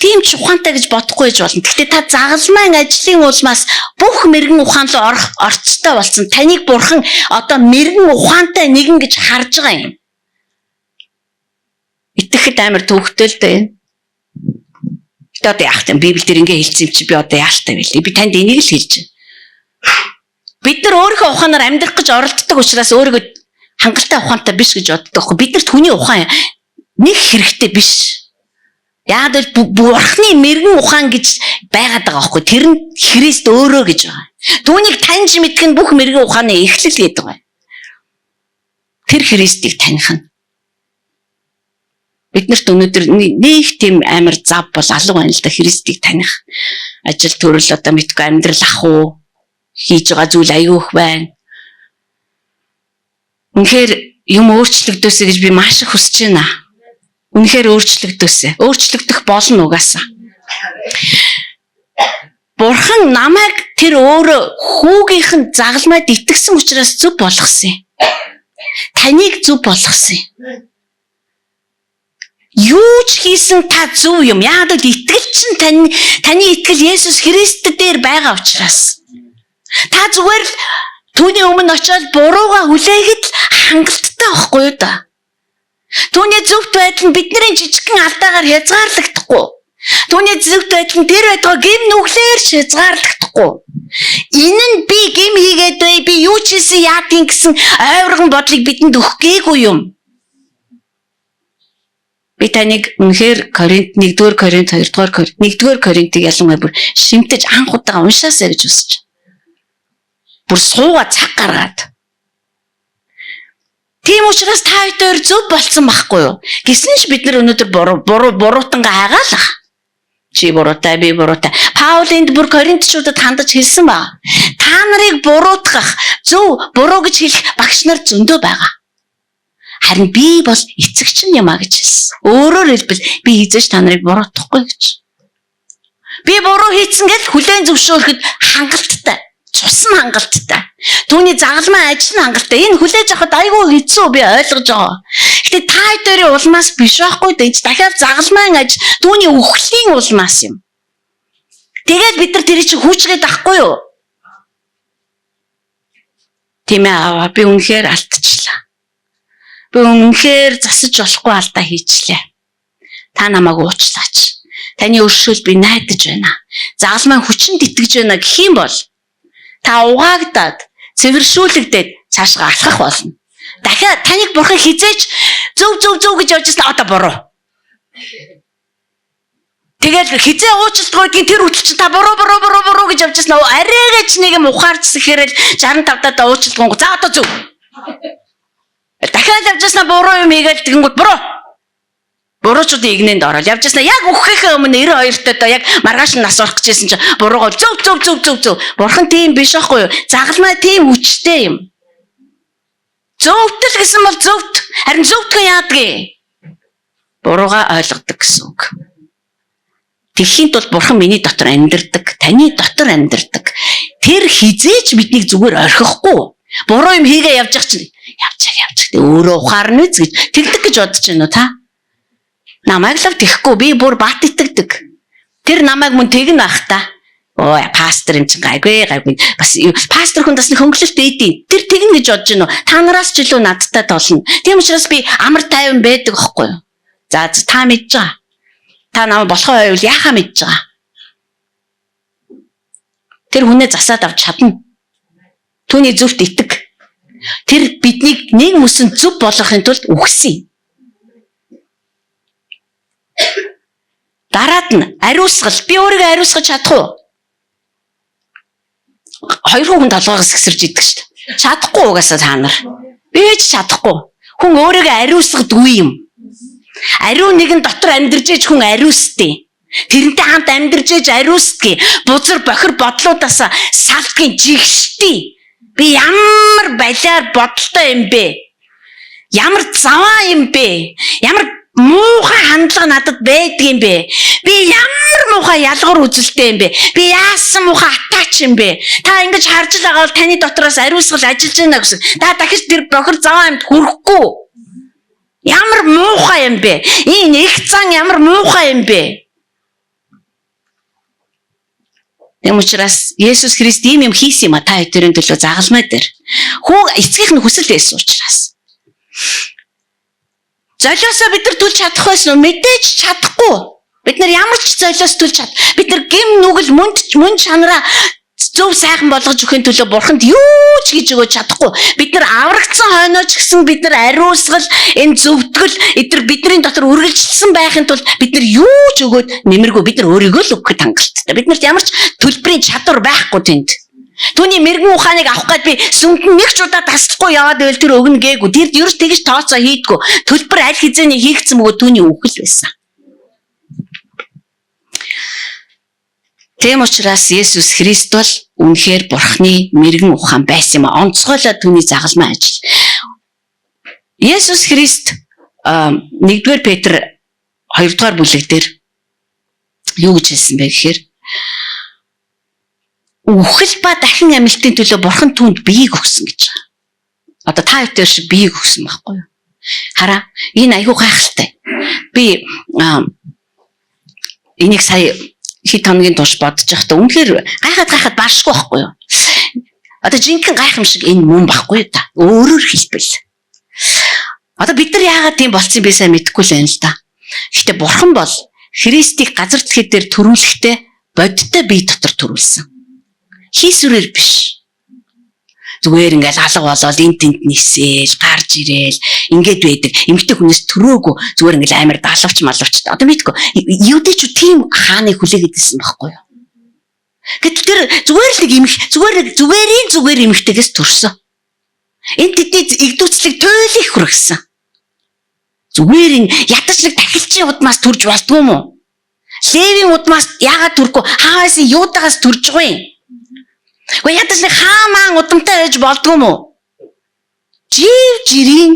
тийм ч ухаантай гэж бодохгүй гэж болно. Гэхдээ та загалмайн ажлын улмаас бүх мэрэгэн ухаан руу орох орцтой болсон. Таныг бурхан одоо мэрэгэн ухаантай нэгэн гэж харж байгаа юм. Итгэхэд амар төвхтэй л дээ. Гэтэ одоо яах вэ? Библиэл дээр ингэ хэлсэн юм чи би одоо яалтай байлээ. Би танд энийг л хэлж байна. Бид нар өөрийнхөө ухаанаар амьдрах гэж оролддог учраас өөрийгөө хангалттай ухаантай биш гэж боддог байхгүй. Бид нарт хүний ухаан нэг хэрэгтэй биш. Яг л Бурхны мэрэгэн ухаан гэж байгаад байгаа байхгүй. Тэр нь Христ өөрөө гэж байгаа. Түүнийг таньж мэдэх нь бүх мэрэгэн ухааны эхлэл гэдэг байна. Тэр Христийг таних нь. Биднэрт өнөөдөр нэг тийм амар зав бол алга байна л да Христийг таних. Ажил төрөл одоо мэдгүй амьдрал ах уу хийж байгаа зүйл аюух байна. Үнэхээр юм өөрчлөгдөөсэй гэж би маш их хүсэж байна. Үнэхээр өөрчлөгдөөсэй. Өөрчлөгдөх болно угаасаа. Бурхан намайг тэр өөрөө хүүгийнх нь загалмайд итгэсэн учраас зөв болгосон юм. Таныг зөв болгосон юм. Юу ч хийсэн та зөв юм. Яг л итгэл чинь таны итгэл Есүс Христ дээр байгаа учраас. Та зүгээр л түүний өмнө очиод бурууга хүлээхэд л хангалттай байхгүй юу да. Түүний зөвхт байдал нь бидний жижигхэн алдаагаар хязгаарлагдахгүй. Түүний зөвхт байдал нь тэр байтугай гэм нүглээр ч хязгаарлагдахгүй. Энэ нь би гэм хийгээд бай, би юу ч хийсэн яадын гэсэн ойргон бодлыг бидэнд өгөх гээгүй юм. Би таныг үнэхээр Коринт 1-р Коринт 2-р Коринт 1-р Коринтыг ялангуяа бүр шимтэж анх удаага уншаасай гэж хүсэж байна. Бүр сууга цаг гаргаад. Тийм учраас та хоёр зөв болцсон байхгүй юу? Гэсэн ч бид нар өнөөдөр буруу буруутангаа хайгаалах. Чи буруутай, би буруутай. Паул энд бүр Коринтчуудад хандаж хэлсэн ба. Та нарыг буруутгах, зөв буруу гэж хэлэх багш нар зөндөө байгаа. Харин би бол эцэгч нь юм а гэж хэлсэн. Өөрөөр хэлбэл би хизээж та нарыг буруутгахгүй гэж. Би буруу хийцэн гэл хүлээн зөвшөөрөхөд хангалттай. Цус нь хангалттай. Түүний загалмай ажил нь хангалттай. Энэ хүлээж авахд айгүй хэцүү би ойлгож байгаа. Гэтэ та хоёрын улмаас биш байхгүй дээ. Дахиад загалмайн ажил түүний үхлийн улмаас юм. Тэгээд бид нар тэр чинь хүчгээд ахгүй юу? Тийм ээ аваа би үнэхээр алдчихлаа. Би үнэхээр засаж болохгүй алдаа хийчлээ. Та намайг уучлаач. Таны өршөөл би найдаж байна. Загалмай хүчинд итгэж байна гэх юм бол та угаагдаад цэвэршүүлэгдээд цаашгаа алхах болно. Дахиад таныг бурхан хизээч зөв зөв зөв гэж явж байсан одоо буруу. Тэгэл хизээ уучлалт гэдгийг тэр хүртэл чинь та буруу буруу буруу буруу гэж явж байсан арайгач нэг юм ухаарчсан хэрэл 65 даа уучлалт за одоо зөв. Дахиад явж байсан буруу юм хийгээл тэгэнгүүт буруу. Буруучуудын игнэнд ороод явж байсан яг үхэхээ өмнө 92 тоо яг маргааш нь нас орох гэжсэн чинь буруугаа зөв зөв зөв зөв зөв. Бурхан тийм биш байхгүй юу? Загалмай тийм хүчтэй юм. Зөвтөл гэсэн бол зөвт. Харин зөвтгөн яадгийг? Буруугаа ойлгодог гэсэн үг. Тэгэхийн тулд бурхан миний дотор амьдардаг, таны дотор амьдардаг. Тэр хизээч биднийг зүгээр орхихгүй. Буруу юм хийгээ явж явах чинь явж явж явж өөрөө ухаарна үз гэж тэгдэг гэж бодож байна уу та? Намайг л тэхгүй би бүр бат итгэдэг. Тэр намайг мөн тэгнэ бах та. Ой пастор юм чинь гайгүй гайгүй. Бас пастор хүн бас нэг хөнгөлөлт ээдийн. Тэр тэгнэ гэж бодож байна уу? Та нараас ч илүү надтай толно. Тийм учраас би амар тайван байдаг аахгүй юу? За та мэдж байгаа. Та намайг болохоо байвал яхаа мэдж байгаа. Тэр хүнээ засаад авч чадна. Түүний зөвхт итэг. Тэр биднийг нэг мөсөн зөв болгохын тулд үхсэн юм. Дараад нь ариусгал. Би өөрийгөө ариусгаж чадах уу? Хоёр хүн толгоогоос сэгсэрж идэг шүү дээ. Чадахгүй угаасаа та нар. Би ч чадахгүй. Хүн өөрийгөө ариусгадгүй юм. Ариу нэгэн дотор амьдарч ээж хүн ариусдیں۔ Тэрнтэй хамт амьдарч ээж ариусдгийг. Бузар бохир бодлуудаас салдгийн жигшдیں۔ Би ямар балиар бодолтой юм бэ? Ямар заваа юм бэ? Ямар муухай хандлага надад байдаг юм бэ? Би ямар муухай ялгуур үзэлтэй юм бэ? Би яасан муухай атаач юм бэ? Та ингэж харж л байгаа бол таны дотроос ариусгал ажиллаж байна гэсэн. Та дахиж тэр бохир заваа юмд хүрэхгүй. Ямар муухай юм бэ? Энэ их зан ямар муухай юм бэ? Тэм учраас Есүс Христ ийм юм хийсэн юм а та хэдийн төлөө загалмай дээр. Хүү эцгийнх нь хүсэл байсан учраас. Золиосоо бид нар төлж чадах байсан уу? Мэдээж чадахгүй. Бид нар ямар ч золиос төлж чад. Бид нар гим нүгэл мөнд мөн чанараа зөв сайхан болгож өгөхийн төлөө бурханд юу ч хийж өгөөж чадахгүй. Бид нар аврагдсан хойноо ч гэсэн бид нар ариусгал, энэ зөвтгөл эдгээр бидний дотор үргэлжилсэн байхын тулд бид нар юу ч өгөөд нэмэргүй, бид нар өөрийгөө л өгөхөд хангалттай. Бид нарт ямар ч төлбөрийн чадвар байхгүй тэнд. Түүний мэрэгэн ухааныг авах гээд би сүмд нь нэг ч удаа таслахгүй яваад байвал тэр өгнө гээгүй. Тэр ерөөс тэгж тооцоо хийдгүү. Төлбөр аль хэзээний хийгдсэн бөгөөд түүний үхэл байсан. Тийм учраас Есүс Христ бол үнэхээр Бурхны мэрэгэн ухаан байсан юм а. Онцгойлоо түүний загалмай ажил. Есүс Христ 1-р Петр 2-р бүлэг дээр юу гэж хэлсэн бэ гэхээр үхэл ба дахин амьлтын төлөө Бурхан түүнд биеийг өгсөн гэж байгаа. Одоо та хоёр шиг биеийг өгсөн байхгүй юу? Хараа, энэ айгүй гайхалтай. Би энийг сая хэд хоногийн турш бодож байхдаа үнэхээр гайхаад гайхаад баршгүй байхгүй юу? Одоо жинхэнэ гайхамшиг энэ мөн байхгүй юу та? Өөрөөр хэлбэл. Одоо бид нар яагаад тийм болцсон бэ сайн мэдэхгүй л байна л да. Гэхдээ Бурхан бол Христийг газар дэлхий дээр төрүүлэхдээ бодиттой бие дотор төрүүлсэн. Хийсвэрээр биш. Зүгээр ингээл алга болоод эн тэнд нисээл гарч ирээл ингээд байдаг. Эмэгтэй хүнээс төрөөгүй зүгээр ингээл амар далавч малавч. Одоо мэдгүй. Юудэчүү тийм хааныг хүлээгээд ирсэн байхгүй юу? Гэтэл тэр зүгээр л нэг эмх зүгээр нэг зүгээрийн зүгээр эмэгтэйгээс төрсөн. Энэ тэдний игдүүцлэг туйлыг хүргэсэн. Зүгээр ин ядаж нэг тахилчийн удмаас төрж болдгоо юм уу? Левийн удмаас яагаад төрөхгүй? Хааас Юудагаас төрж байгаа юм? Гэхдээ ядаж нэг хаамаан удамтай байж болдгоо юм уу? Жив жирийн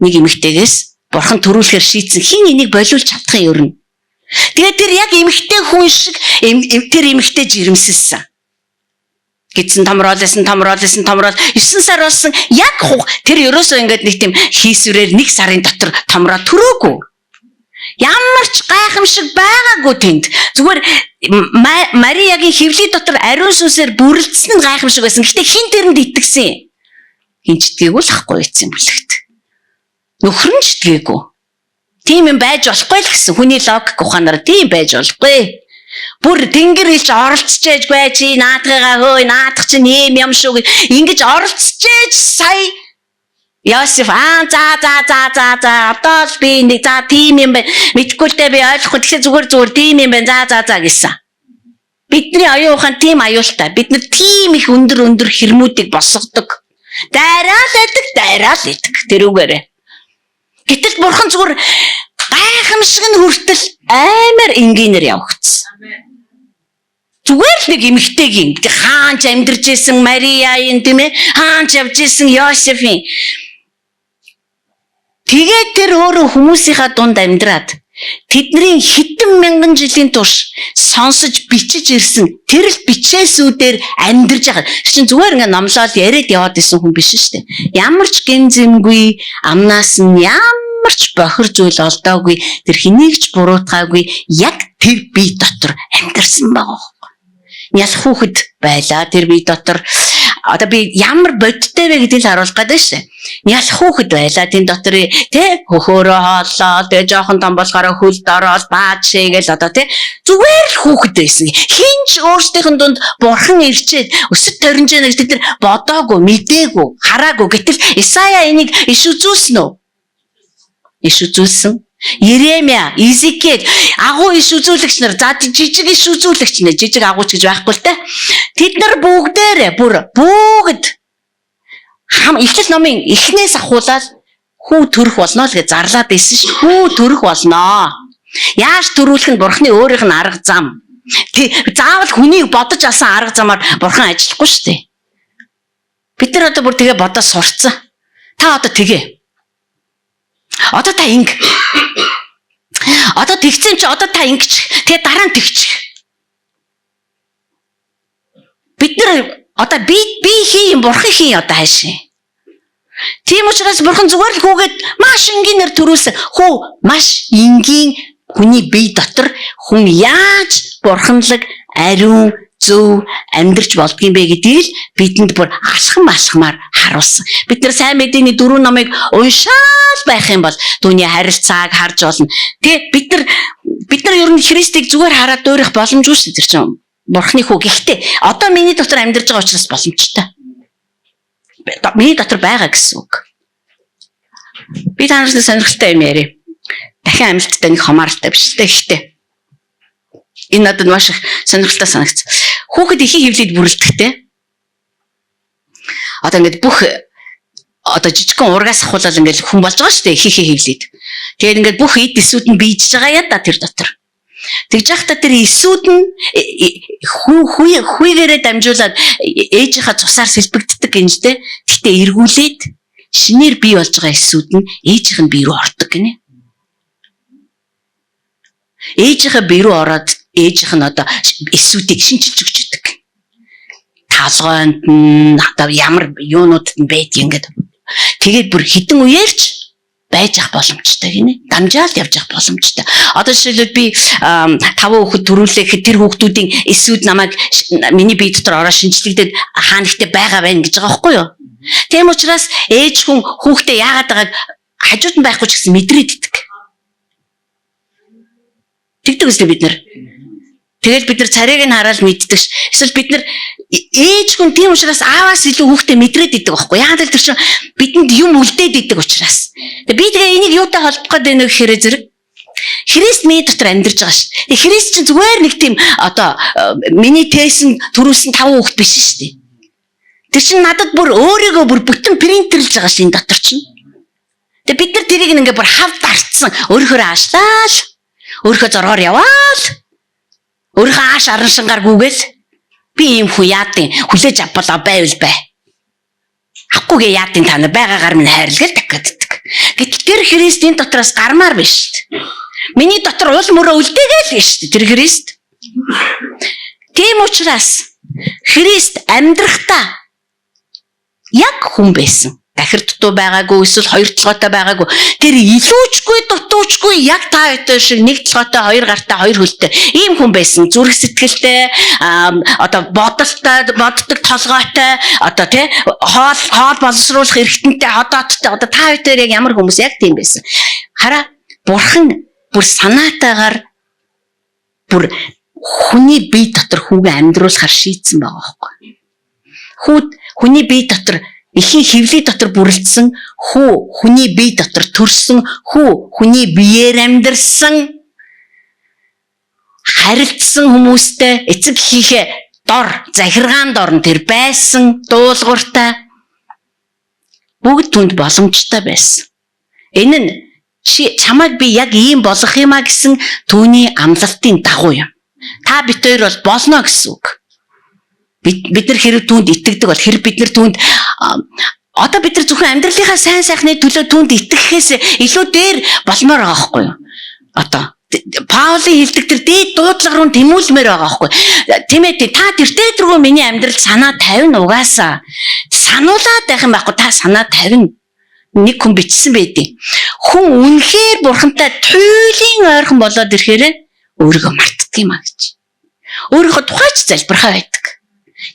нэг эмэгтэйгээс бурхан төрүүлэхээр шийдсэн. Хин энийг болиулж чадах юм ер нь. Тэгээд тэр яг эмэгтэй хүн шиг тэр эмэгтэй жирэмсэлсэн. Гидсэн томроол, эсэн томроол, эсэн томроол 9 сар болсон. Яг тэр ерөөсөө ингээд нэг тийм хийсвэрээр нэг сарын дотор томроо төрөөгүй. Ямар ч гайхамшиг байгаагүй тэнд. Зүгээр Мариягийн хөвлийн дотор ариун сүнсээр бүрэлдсэн нь гайхамшиг байсан. Гэхдээ хэн тэрэнд итгэсэн? Хэн ч итгээгүй л ахгүй эцсийн бүлэгт. Нөхөр нь ч итгээгүй. Тийм юм байж болохгүй л гэсэн. Хүний логик ухаанаар тийм байж болохгүй. Бүр тэнгэр хэлж оролцож гүй чи наадгыгаа хөөе наадах чинь ийм юм шүү гэж ингэж оролцож сая Йосеф аа за за за за за одоо л би нэг за тийм юм байна. Мэдгүй л дээ би ойлгохгүй. Тэгэхээр зүгээр зүгээр тийм юм байна. За за за гэсэн. Бидний оюун ухаан тийм аюултай. Бид нар тийм их өндөр өндөр хэрмүүдийг босгодог. Дайраа л байдаг, дайраа л байдаг. Тэрүүгээрээ. Гэтэл бурхан зүгээр гайхамшиг нь хүртэл амар энгийнээр явагдсан. Зүгээр л нэг эмэгтэйгийн хаанч амьдарч исэн Мариягийн тийм ээ хаанч явж исэн Йосефийн. Тэгээд тэр өөрөө хүмүүсийнхаа дунд амьдраад тэдний хэдэн мянган жилийн турш сонсож бичиж ирсэн тэр л бичээсүүдээр амьдарч байгаа. Тэр чинь зүгээр ингээ номлоод яриад яваад исэн хүн биш шүү дээ. Ямар ч гэм зэмгүй, амнаас нь ямар ч бохир зүйл олдоогүй, тэр хэнийг ч буруутгаагүй яг тэр бие дотор амьдарсан байгаа байхгүй. Нял хүүхэд байлаа тэр бие дотор. Одоо би ямар бодиттой вэ гэдгийг л харуулах гэдэг шээ. Нял хүүхэд байлаа тэн дотор тэ хөхөөрөө хооллоо тэгээ жоохон том болохоор хөлд ороод баад шээгээл одоо тэ зүгээр л хүүхэд байсан. Хин ч өөрсдийнх нь дунд бурхан ирчээд өсөд торинж яана гэж тэд нар бодоогүй, мдээгүй, хараагүй. Гэтэл Исая энийг иш үзүүлсэн үү? Иш үзүүлсэн. Еремия, Изекиэл агуу иш үзүүлэгч нар, за жижиг иш үзүүлэгч нэ, жижиг агууч гэж байхгүй л те. Тэд нар бүгдээрээ бүр бүгд хам Эхлэл номын эхнээс ахуулаад хүү төрөх болно л гэж зарлаад ирсэн шүү. Хүү төрөх болно. Яаж төрүүлэх нь бурхны өөрийнх нь арга зам. Заавал хүнийг бодож алсан арга замаар бурхан ажиллахгүй шүү дээ. Бид нар одоо бүр тэгээ бодоо сурцсан. Та одоо тэгээ. Одоо та ингэ. Одоо тэгсэн чи одоо та ингэч. Тэгээ дараа нь тэгчих. Бид нар одоо би хий юм бурхан хий одоо хайшин. Тийм учраас бурхан зүгээр л хүүгээд маш энгийнээр төрүүлсэн. Хүү маш энгийн хүний бие дотор хүн яаж бурханлаг ариун зөв амьдрч болдгийм бэ гэдгийг л бидэнд бүр алхам алхмаар харуулсан. Бид нар сайн мэдээний дөрвөн номыг уншаал байх юм бол түүний харилцааг харж болно. Тэгээ бид нар ер нь Христийг зүгээр хараад дуурайх боломжгүй шүү дээ, тэр чинь Бурхны хүү. Гэхдээ одоо миний дотор амьдарч байгаа учраас боломжтой. Миний дотор байгаа гэсэн үг. Би та нарт сонирхолтой юм яриа. Дахин амьлттай нэг хамааралтай биш л дээ гэхдээ. Энэ надад маш их сонирхолтой санагдсан. Хүүхэд ихийн хэвлийд бүрэлдэхтэй. Одоо ингээд бүх одоо жижигхэн ургаас ахуулаад ингээд хүн болж байгаа шүү дээ ихийнхээ хэвлийд. Тэгээд ингээд бүх эд эсүүд нь бийжж байгаа яа да тэр дотор. Тэгж яхта тэр эсүүд нь хүү хүйгээрээ дамжуулаад ээжийнхаа цусаар сэлбэгддэг гинж тэ. Гэхдээ эргүүлээд шинээр бий болж байгаа эсүүд нь ээжийнх нь бие рүү ордог гинэ. Ээжийнхээ бие рүү ороод ээжийнх нь одоо эсүүдийг шинчилж өгч идэг. Талгойнд нь одоо ямар юунуудад нь байдаг ингээд. Тэгээд бүр хідэн үеэрч байж ах боломжтой гинэ. Дамжаал явж ах боломжтой. Одоо жишээлбэл би таван хүүхэд төрүүлэхэд тэр хүүхдүүдийн эсүүд намайг миний бие дотор ороо шинжлэгдээд хаа нэгтээ байгаа байна гэж байгаа байхгүй юу? Тийм учраас ээж хүн хүүхдээ яагаад байгааг хажууд нь байхгүй ч гэсэн мэдрээд идэг. Тэгдэг үстэй бид нар. Тэгэл бид нар царайг нь хараад мэддэг ш. Эсвэл бид нар ээж хүн тийм учраас ааваас илүү хүүхдээ мэдрээд идэг байхгүй. Яагаад л тэр чинь бидэнд юм үлдээд идэг учраас. Тэгээ би тэгээ энийг юутай холбох гээд байна вэ гэхээр зэрэг Христ миний дотор амьдарч байгаа шүү. Тэгээ Христ чинь зүгээр нэг тийм одоо миний тээсэн төрүүлсэн таван хүүхэд биш шүү дээ. Тэр чинь надад бүр өөрийгөө бүр бүтэн принтерлж байгаа шүү энэ дотор чинь. Тэгээ бид нар тэрийг ингээ бүр хав дарцсан өөрөөхөө аашлаа л өөрийнхөө зоргоор яваал. Өөрийнхөө ааш аран шингаар гүгээл би ийм хүн яадын хүлээж авбал байвал бай. Авахгүйгээ яадын та нар байгаагаар минь хайрлал дахиад. Гэтэл тэр Христ энэ дотроос гармаар биш шүү дээ. Миний дотор уул мөрөө үлдээгээл шүү дээ тэр Христ. Тийм учраас Христ амьдрахдаа яг хүн байсан. Дахир дутуу байгаагүй эсвэл хоёр толгойтой байгаагүй. Тэр илүүчгүй дутуучгүй яг та хоёртой шиг нэг толгойтой, хоёр гартай, хоёр хөлтэй ийм хүн байсан. Зүрх сэтгэлтэй, одоо бодолтой, боддог толгойтой, одоо тий хоол боловсруулах эрхтэнтэй, ходоодтой. Одоо та хоёртой яг ямар хүмүүс яг тийм байсан. Хараа, бурхан бүр санаатайгаар бүр хүний бие дотор хүүгээ амьдруулахар шийдсэн байгаа байхгүй. Хүүд хүний бие дотор эхийн хэвлий дотор бүрэлдсэн, хүү хүний бие дотор төрсөн, хүү хүний биеэр амьдарсан, харилцсан хүмүүстэй эцэг эхийнхээ дор захиргаан дорн тэр байсан, дуулууртай, бүгд түнд боломжтой байсан. Энэ нь чи чамайг би яг ийм болгох юмаа гэсэн түүний амлалтын дагуу юм. Та бид хоёр бол болно гэсэн үг. Бид нар хэрэг түүнд итгэдэг бол хэрэг бид нар түүнд одоо бид нар зөвхөн амьдралынхаа сайн сайхны төлөө түүнд итгэхээс илүү дээр болмоор байгаа байхгүй юу? Одоо Паулийн хэлдэг тэр дээд дуудлага руу тэмүүлмээр байгаа байхгүй. Тийм ээ, та тэртээ тэргүй миний амьдрал санаа тавина угаасаа. Сануулаад байх юм байхгүй, та санаа тавина. Нэг хүн бичсэн байдیں۔ Хүн үнэхээр бурхантай туйлын ойрхон болоод ирэхээр өөрийгөө мартдаг юм а гэж. Өөрийнхөө тухайч залбирхаа байдаг.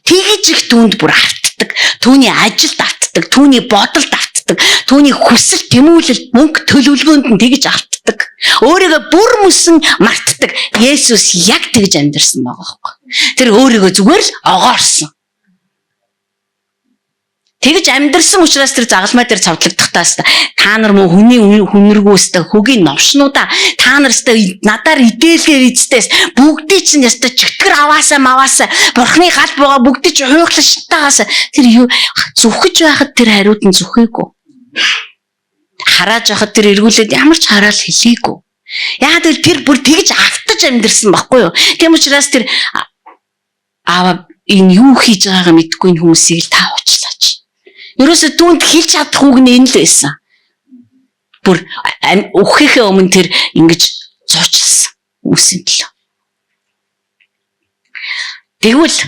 Тэгэж их түүнд бүр автдаг. Түүний ажилд автдаг, түүний бодолд автдаг, түүний хүсэл тэмүүлэл, мөнгө төлөвлөгөөнд нь тэгэж автдаг. Өөрийгөө бүр мөсөн мартдаг. Есүс яг тэгж амьдарсан байгаа байхгүй. Тэр өөрийгөө зүгээр л огоорсон. Тэгж амьдарсан учраас тэр загалмай дээр цовдлогдохдоо та нар мөн хүний хүнэргүү өстө хөгийн новшнуудаа та нар өстө надаар идээлгээр эцдээс бүгдий чинь өстө чөтгөр аваасаа маваасаа бурхны гал бууга бүгдий чинь хуйглан шатаагаас тэр юу зүхэж байхад тэр хариуд нь зүхээгүй. Харааж байхад тэр эргүүлээд ямар ч хараал хэлээгүй. Яагаад гэвэл тэр бүр тэгж автаж амьдарсан байхгүй юу? Тийм учраас тэр аава энэ юу хийж байгаагаа мэдэхгүй энэ хүмүүсийг л та уучлаач. Ерөөсө түүнд хэлж чадах үг нь энэ л байсан. Бүр үхэхээ өмнө тэр ингэж зуучлсан хүмүүсийн төлөө. Тэгвэл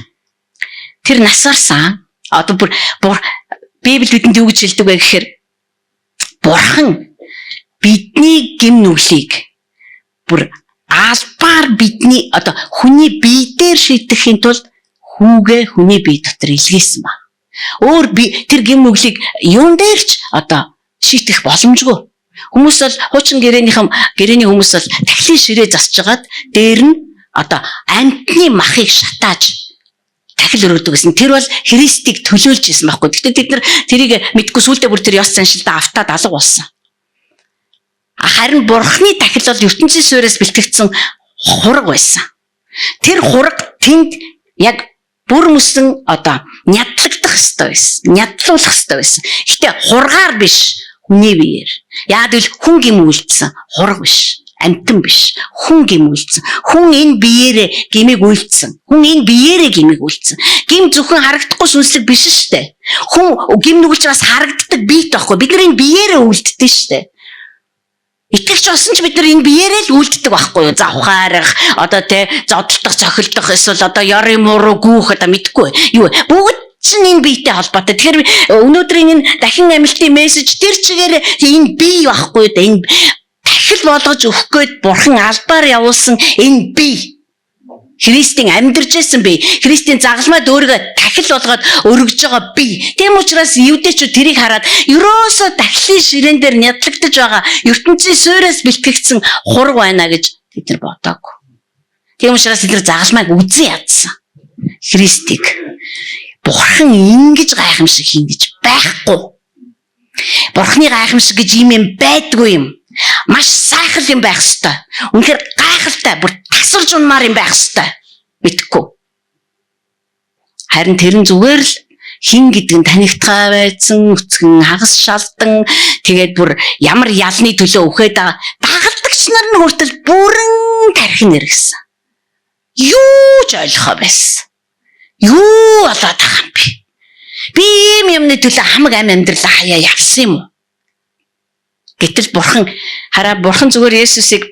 тэр нас барсан. Одоо бүр Библи бидэнд юу гэж хэлдэг вэ гэхээр Бурхан бидний гэм нүглийг бүр албаар бидний одоо хүний бие дээр шийтгэхийн тулд Хүүгээ хүний бие дотор илгээсэн ба. Өөр би тэр гэм нүглийг юун дээр ч одоо шийтгэх боломжгүй. Хүмүүс бол хуучин гэрээнийхэн гэрээний хүмүүс бол тахилын ширээ засчгаад дээр нь одоо амьтны махыг шатааж тахил өрөөдөг гэсэн. Тэр бол Христийг төлөөлж исэн байхгүй. Гэхдээ тэд нар тэрийг мэдгүй сүулдэ бүр тэр ёс заншилдаа автаад алга болсон. Харин Бурхны тахил бол ертөнцийн суураас бэлтгэгдсэн хураг байсан. Тэр хураг тэнд яг бүр мөсөн одоо нядлагдах ёстой байсан. Нядлуулах ёстой байсан. Гэтэ хургаар биш, хүний биеэр. Яг л хүн гэм үйлдсэн, хураг биш, амьтан биш. Хүн гэм үйлдсэн. Хүн энэ биеэрээ гмийг үйлдсэн. Хүн энэ биеэрээ гмийг үйлдсэн. Гим зөвхөн харагдахгүй сүнслэг биш шүү дээ. Хүн гим нүгэлч бас харагддаг биет байхгүй. Бид нар энэ биеэрээ үйлддэг шүү дээ. Итгэгч болсон ч бид нар энэ биеэрээ л үйлддэг байхгүй юу? Завхаарах, одоо тэ зодтолдох, цохилдох, эсвэл одоо ёрын муруу гүүх одоо мэдгүй. Юу бүгд чинь энэ биетэй холбоотой. Тэгэхээр өнөөдрийн энэ дахин амилтын мессеж тэр чигээр энэ бие байхгүй юу? Энэ дахил болгож өгөх гээд бурхан албаар явуулсан энэ бие. Христийн амьдарч исэн бие. Христийн загалмайд өөрийгөө дахил болгоод өргөж байгаа бие. Тийм учраас евдээчүүд тэрийг хараад ерөөсөө дахлын ширээн дээр нядлагдаж байгаа ертөнцийн суураас бэлтгэгдсэн хураг байна гэж тэд нар бодоагүй. Тийм учраас тэд нар загалмайг үзэн ядсан. Христийг Бурхан ингэж гайхамшиг хийн гэж байхгүй. Бурханы гайхамшиг гэж юм юм байдгүй юм. Маш сайхан юм байх хэвээр. Үнэхээр гайхалтай, бүр тасарж унмаар юм байх хэвээр. Мэдхгүй. Харин тэр нь зүгээр л хин гэдэг нь танигдхай байсан, үцгэн хагас шалдан, тэгээд бүр ямар ялны төлөө үхээд байгаа дагалдагч нар нь хүртэл бүрэн тархин эргэсэн. Юу ч ойлгохоо байсан. Юу болоод байгаа юм бэ? Би ийм юмны төлөө хамаг ам амьдралаа хаяа явсан юм уу? Гэтэл бурхан хараа бурхан зүгээр Есүсийг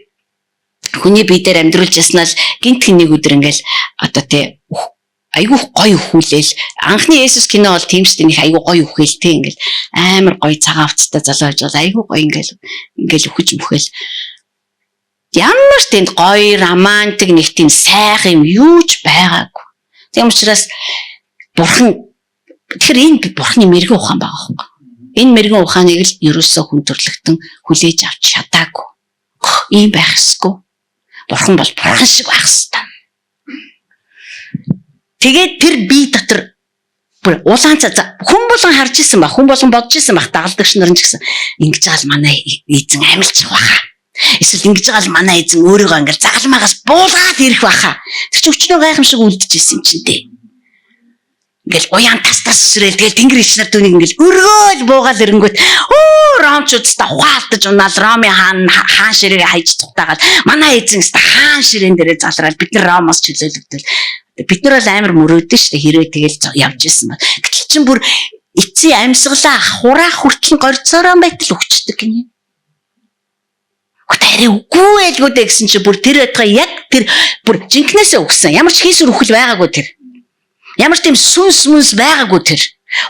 хүний бие дээр амьдруулж яснаа л гинт нэг өдөр ингээл одоо тэ айгүйх гоё өхүүлээл анхны Есүс кино бол тийм шүү дээ нэг айгүй гоё өхөөл тэ ингээл амар гоё цагаан хувцастай залуу байж бол айгүй гоё ингээл ингээл өхөж мөхөөл ямар ч тэнд гоё романтик нэг тийм сайхан юм юу ч байгаагүй. Тийм учраас бурхан тэгэхээр энэ бурханы мэрэгэн ухаан байгаа байхгүй. Энэ мэрэгэн ухааныг л ерөөсөө хүн төрлөختөн хүлээж авч чадаагүй. Ийм байх ёсгүй. Бурхан бол бурхан шиг байх ёстой. Тэгээд тэр бие дотор бүр улаан цаа хүн болгон харж исэн ба хүн болгон бодож исэн баг дагалдагч нар нь ч гэсэн ингэж байгаа л манай эзэн амилчих баха. Эсвэл ингэж байгаа л манай эзэн өөрийгөө ингээл загалмаагаас буулгаад ирэх баха. Тэр чинь өчнөө гайхамшиг үлдчихсэн юм чинь дээ. Ингээл уян тас тас өсрөөл тэгэл тэнгэр ич нар түүнийг ингээл өргөөл буугаал ирэнгүүт өө ромчууд та ухаалтаж унаал Ромын хаан хаан ширээгээ хайж цухтаагаад манай эзэн өстө хаан ширээн дээрээ залраал бид нар Ромоос чөлөөлөгдөл. Бид нар бол амар мөрөөдөн шүү дээ хэрвээ тэгэл явж исэн бол. Гэтэл чин бүр эцсийн амьсгалаа хураах хүртэл горцоороо байтал өгчдөг гинэ. Гэхдээ арай үгүй байлгүй дээ гэсэн чи бүр тэр байтугай яг тэр бүр жинкнээсээ өгсөн. Ямар ч хийсвэр үхэл байгаагүй тэр. Ямар ч тийм сүнс мүнс байгаагүй тэр.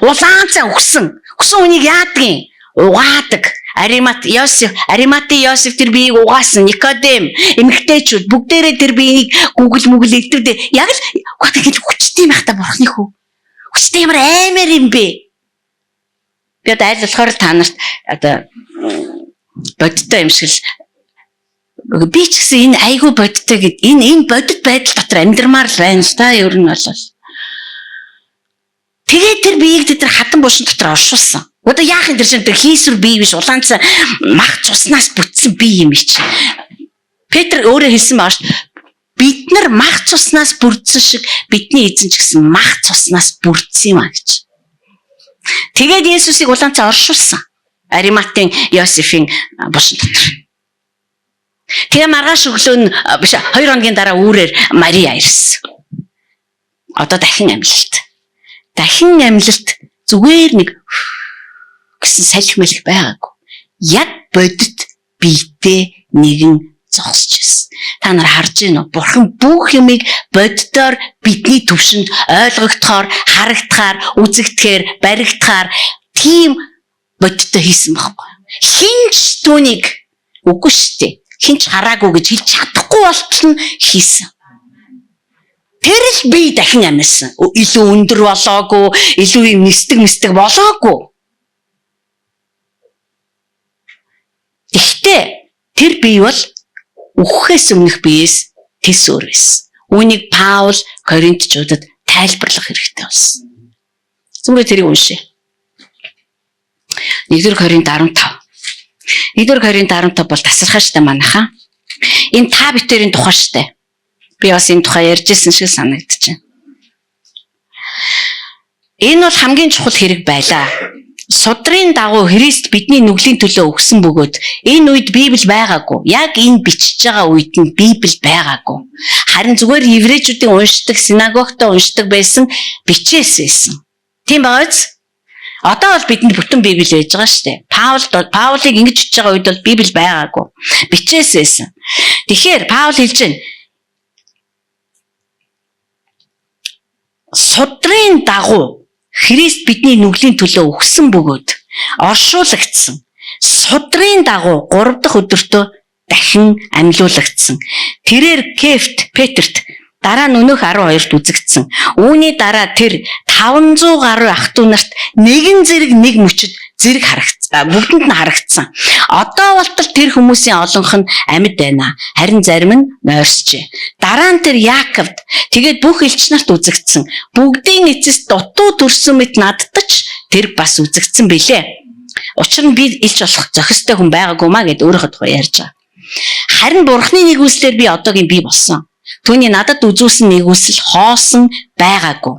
Улаан цай өгсөн. Өгсөн хүнийг яадгийн? Угаадаг. Аримат Йосеф, Аримати Йосеф тэр биеийг угаасан. Никодем, эмэгтэйчүүд бүгдээрээ тэр биеийг гүгэл мүгэл элдвдээ. Яг л үгүй тэгэл хүчтэй юм байх та бурхны хүү. Хүчтэй ямар аймаар юм бэ? Би одоо аль болохоор та нарт одоо бодиттой юм шиг л би ч гэсэн энэ айгүй бодиттой гэд энэ энэ бодит байдал дотор амьдрмаар л байна л та ер нь бол. Тэгээд тэр биеийг тэд нар хатан бушин дотор оршуулсан. Одоо яах юм тэр чинь тэр хийсвэр бие биш улаанцаа мах цуснаас бүтсэн бие юм чи. Петр өөрөө хэлсэн байгаа шүү. Бид нар мах цуснаас бүрдсэн шиг бидний эзэн ч гэсэн мах цуснаас бүрдсэн юм а гэж. Тэгээд Есүсийг улаанцаа оршуулсан. Ариматын Йосефийн бушин дотор. Тэгээ маргааш өглөө нь биш 2 хоногийн дараа үүрээр Мария ирсэн. Одоо дахин амьлалт. Дахин амьлалт зүгээр нэг гэсэн салхи мэлх байгаагүй. Яг бодит биетэй нэгэн зогсож ирсэн. Та нар харж байна уу? Бурхан бүх юмыг боддоор бидний төвшөнд ойлгогдохоор, харагдахаар, үзэгдэхээр, баригдахаар тийм бодиттой хийсэн байхгүй. Хинч түүнийг үгүй шүү дээ. Хинч хараагүй гэж хэлж чадахгүй болтол нь хийсэн. Тэр л бие дахин амьсан. Илүү өндөр болоогүй, илүү юм нисдэг мисдэг болоогүй. Гэхдээ тэр бие бол үхэхээс өмнөх биеэс тэс өөр байсан. Үүнийг Паул Коринтчуудад тайлбарлах хэрэгтэй болсон. Зүгээр тэрийг уншъя. 1-р Коринт 15. 1-р Коринт 15 бол тасархай штэ манайхаа. Энэ та битэрийн тухай штэ. Би бас энэ тухай ярьж ирсэн шиг санагдчихэв. Энэ бол хамгийн чухал хэрэг байлаа. Судрын дагуу Христ бидний нүглийн төлөө өгсөн бөгөөд энэ үед Библи байгаагүй. Яг энэ бичиж байгаа үед нь Библи байгаагүй. Харин зүгээр еврейчүүдийн уншдаг, синагогт уншдаг байсан бичээс байсан. Тийм байгаа биз? Одоо бол бидэнд бүтэн Библи байж байгаа шүү дээ. Паулыг ингэж бичиж байгаа үед бол Библи байгаагүй. Бичээс байсан. Тэгэхээр Паул хэлж байна. Судрын дагуу Христ бидний нүглийн төлөө өгсөн бөгөөд оршуулгдсан. Судрын дагуу 3 дахь өдөртөө дахин амьлуулагдсан. Тэрээр Кефт, Петерт дараа нь өнөөх 12-т үзэгдсэн. Үүний дараа тэр 500 гаруй ах トゥ нарт нэгэн зэрэг нэг мөчөд зэрэг харагдсан. Бүгдэнд нь харагдсан. Одоо болтол тэр хүмүүсийн олонх нь амьд байна. Харин зарим нь нойрсжээ. Дараа нь тэр Яаковд тэгээд бүх элч нарт үзэгдсэн. Бүгдийн эцэст дутуу төрсөн мэт надад ч тэр бас үзэгдсэн билээ. Учир нь би элч болох зохистой хүн байгаагүй маа гэд өөрийнхөө тухай ярьж байгаа. Харин Бурхны нэгүслээр би одоогийн би болсон. Түүний надад үзүүлсэн нэгүсэл хоосон байгаагүй.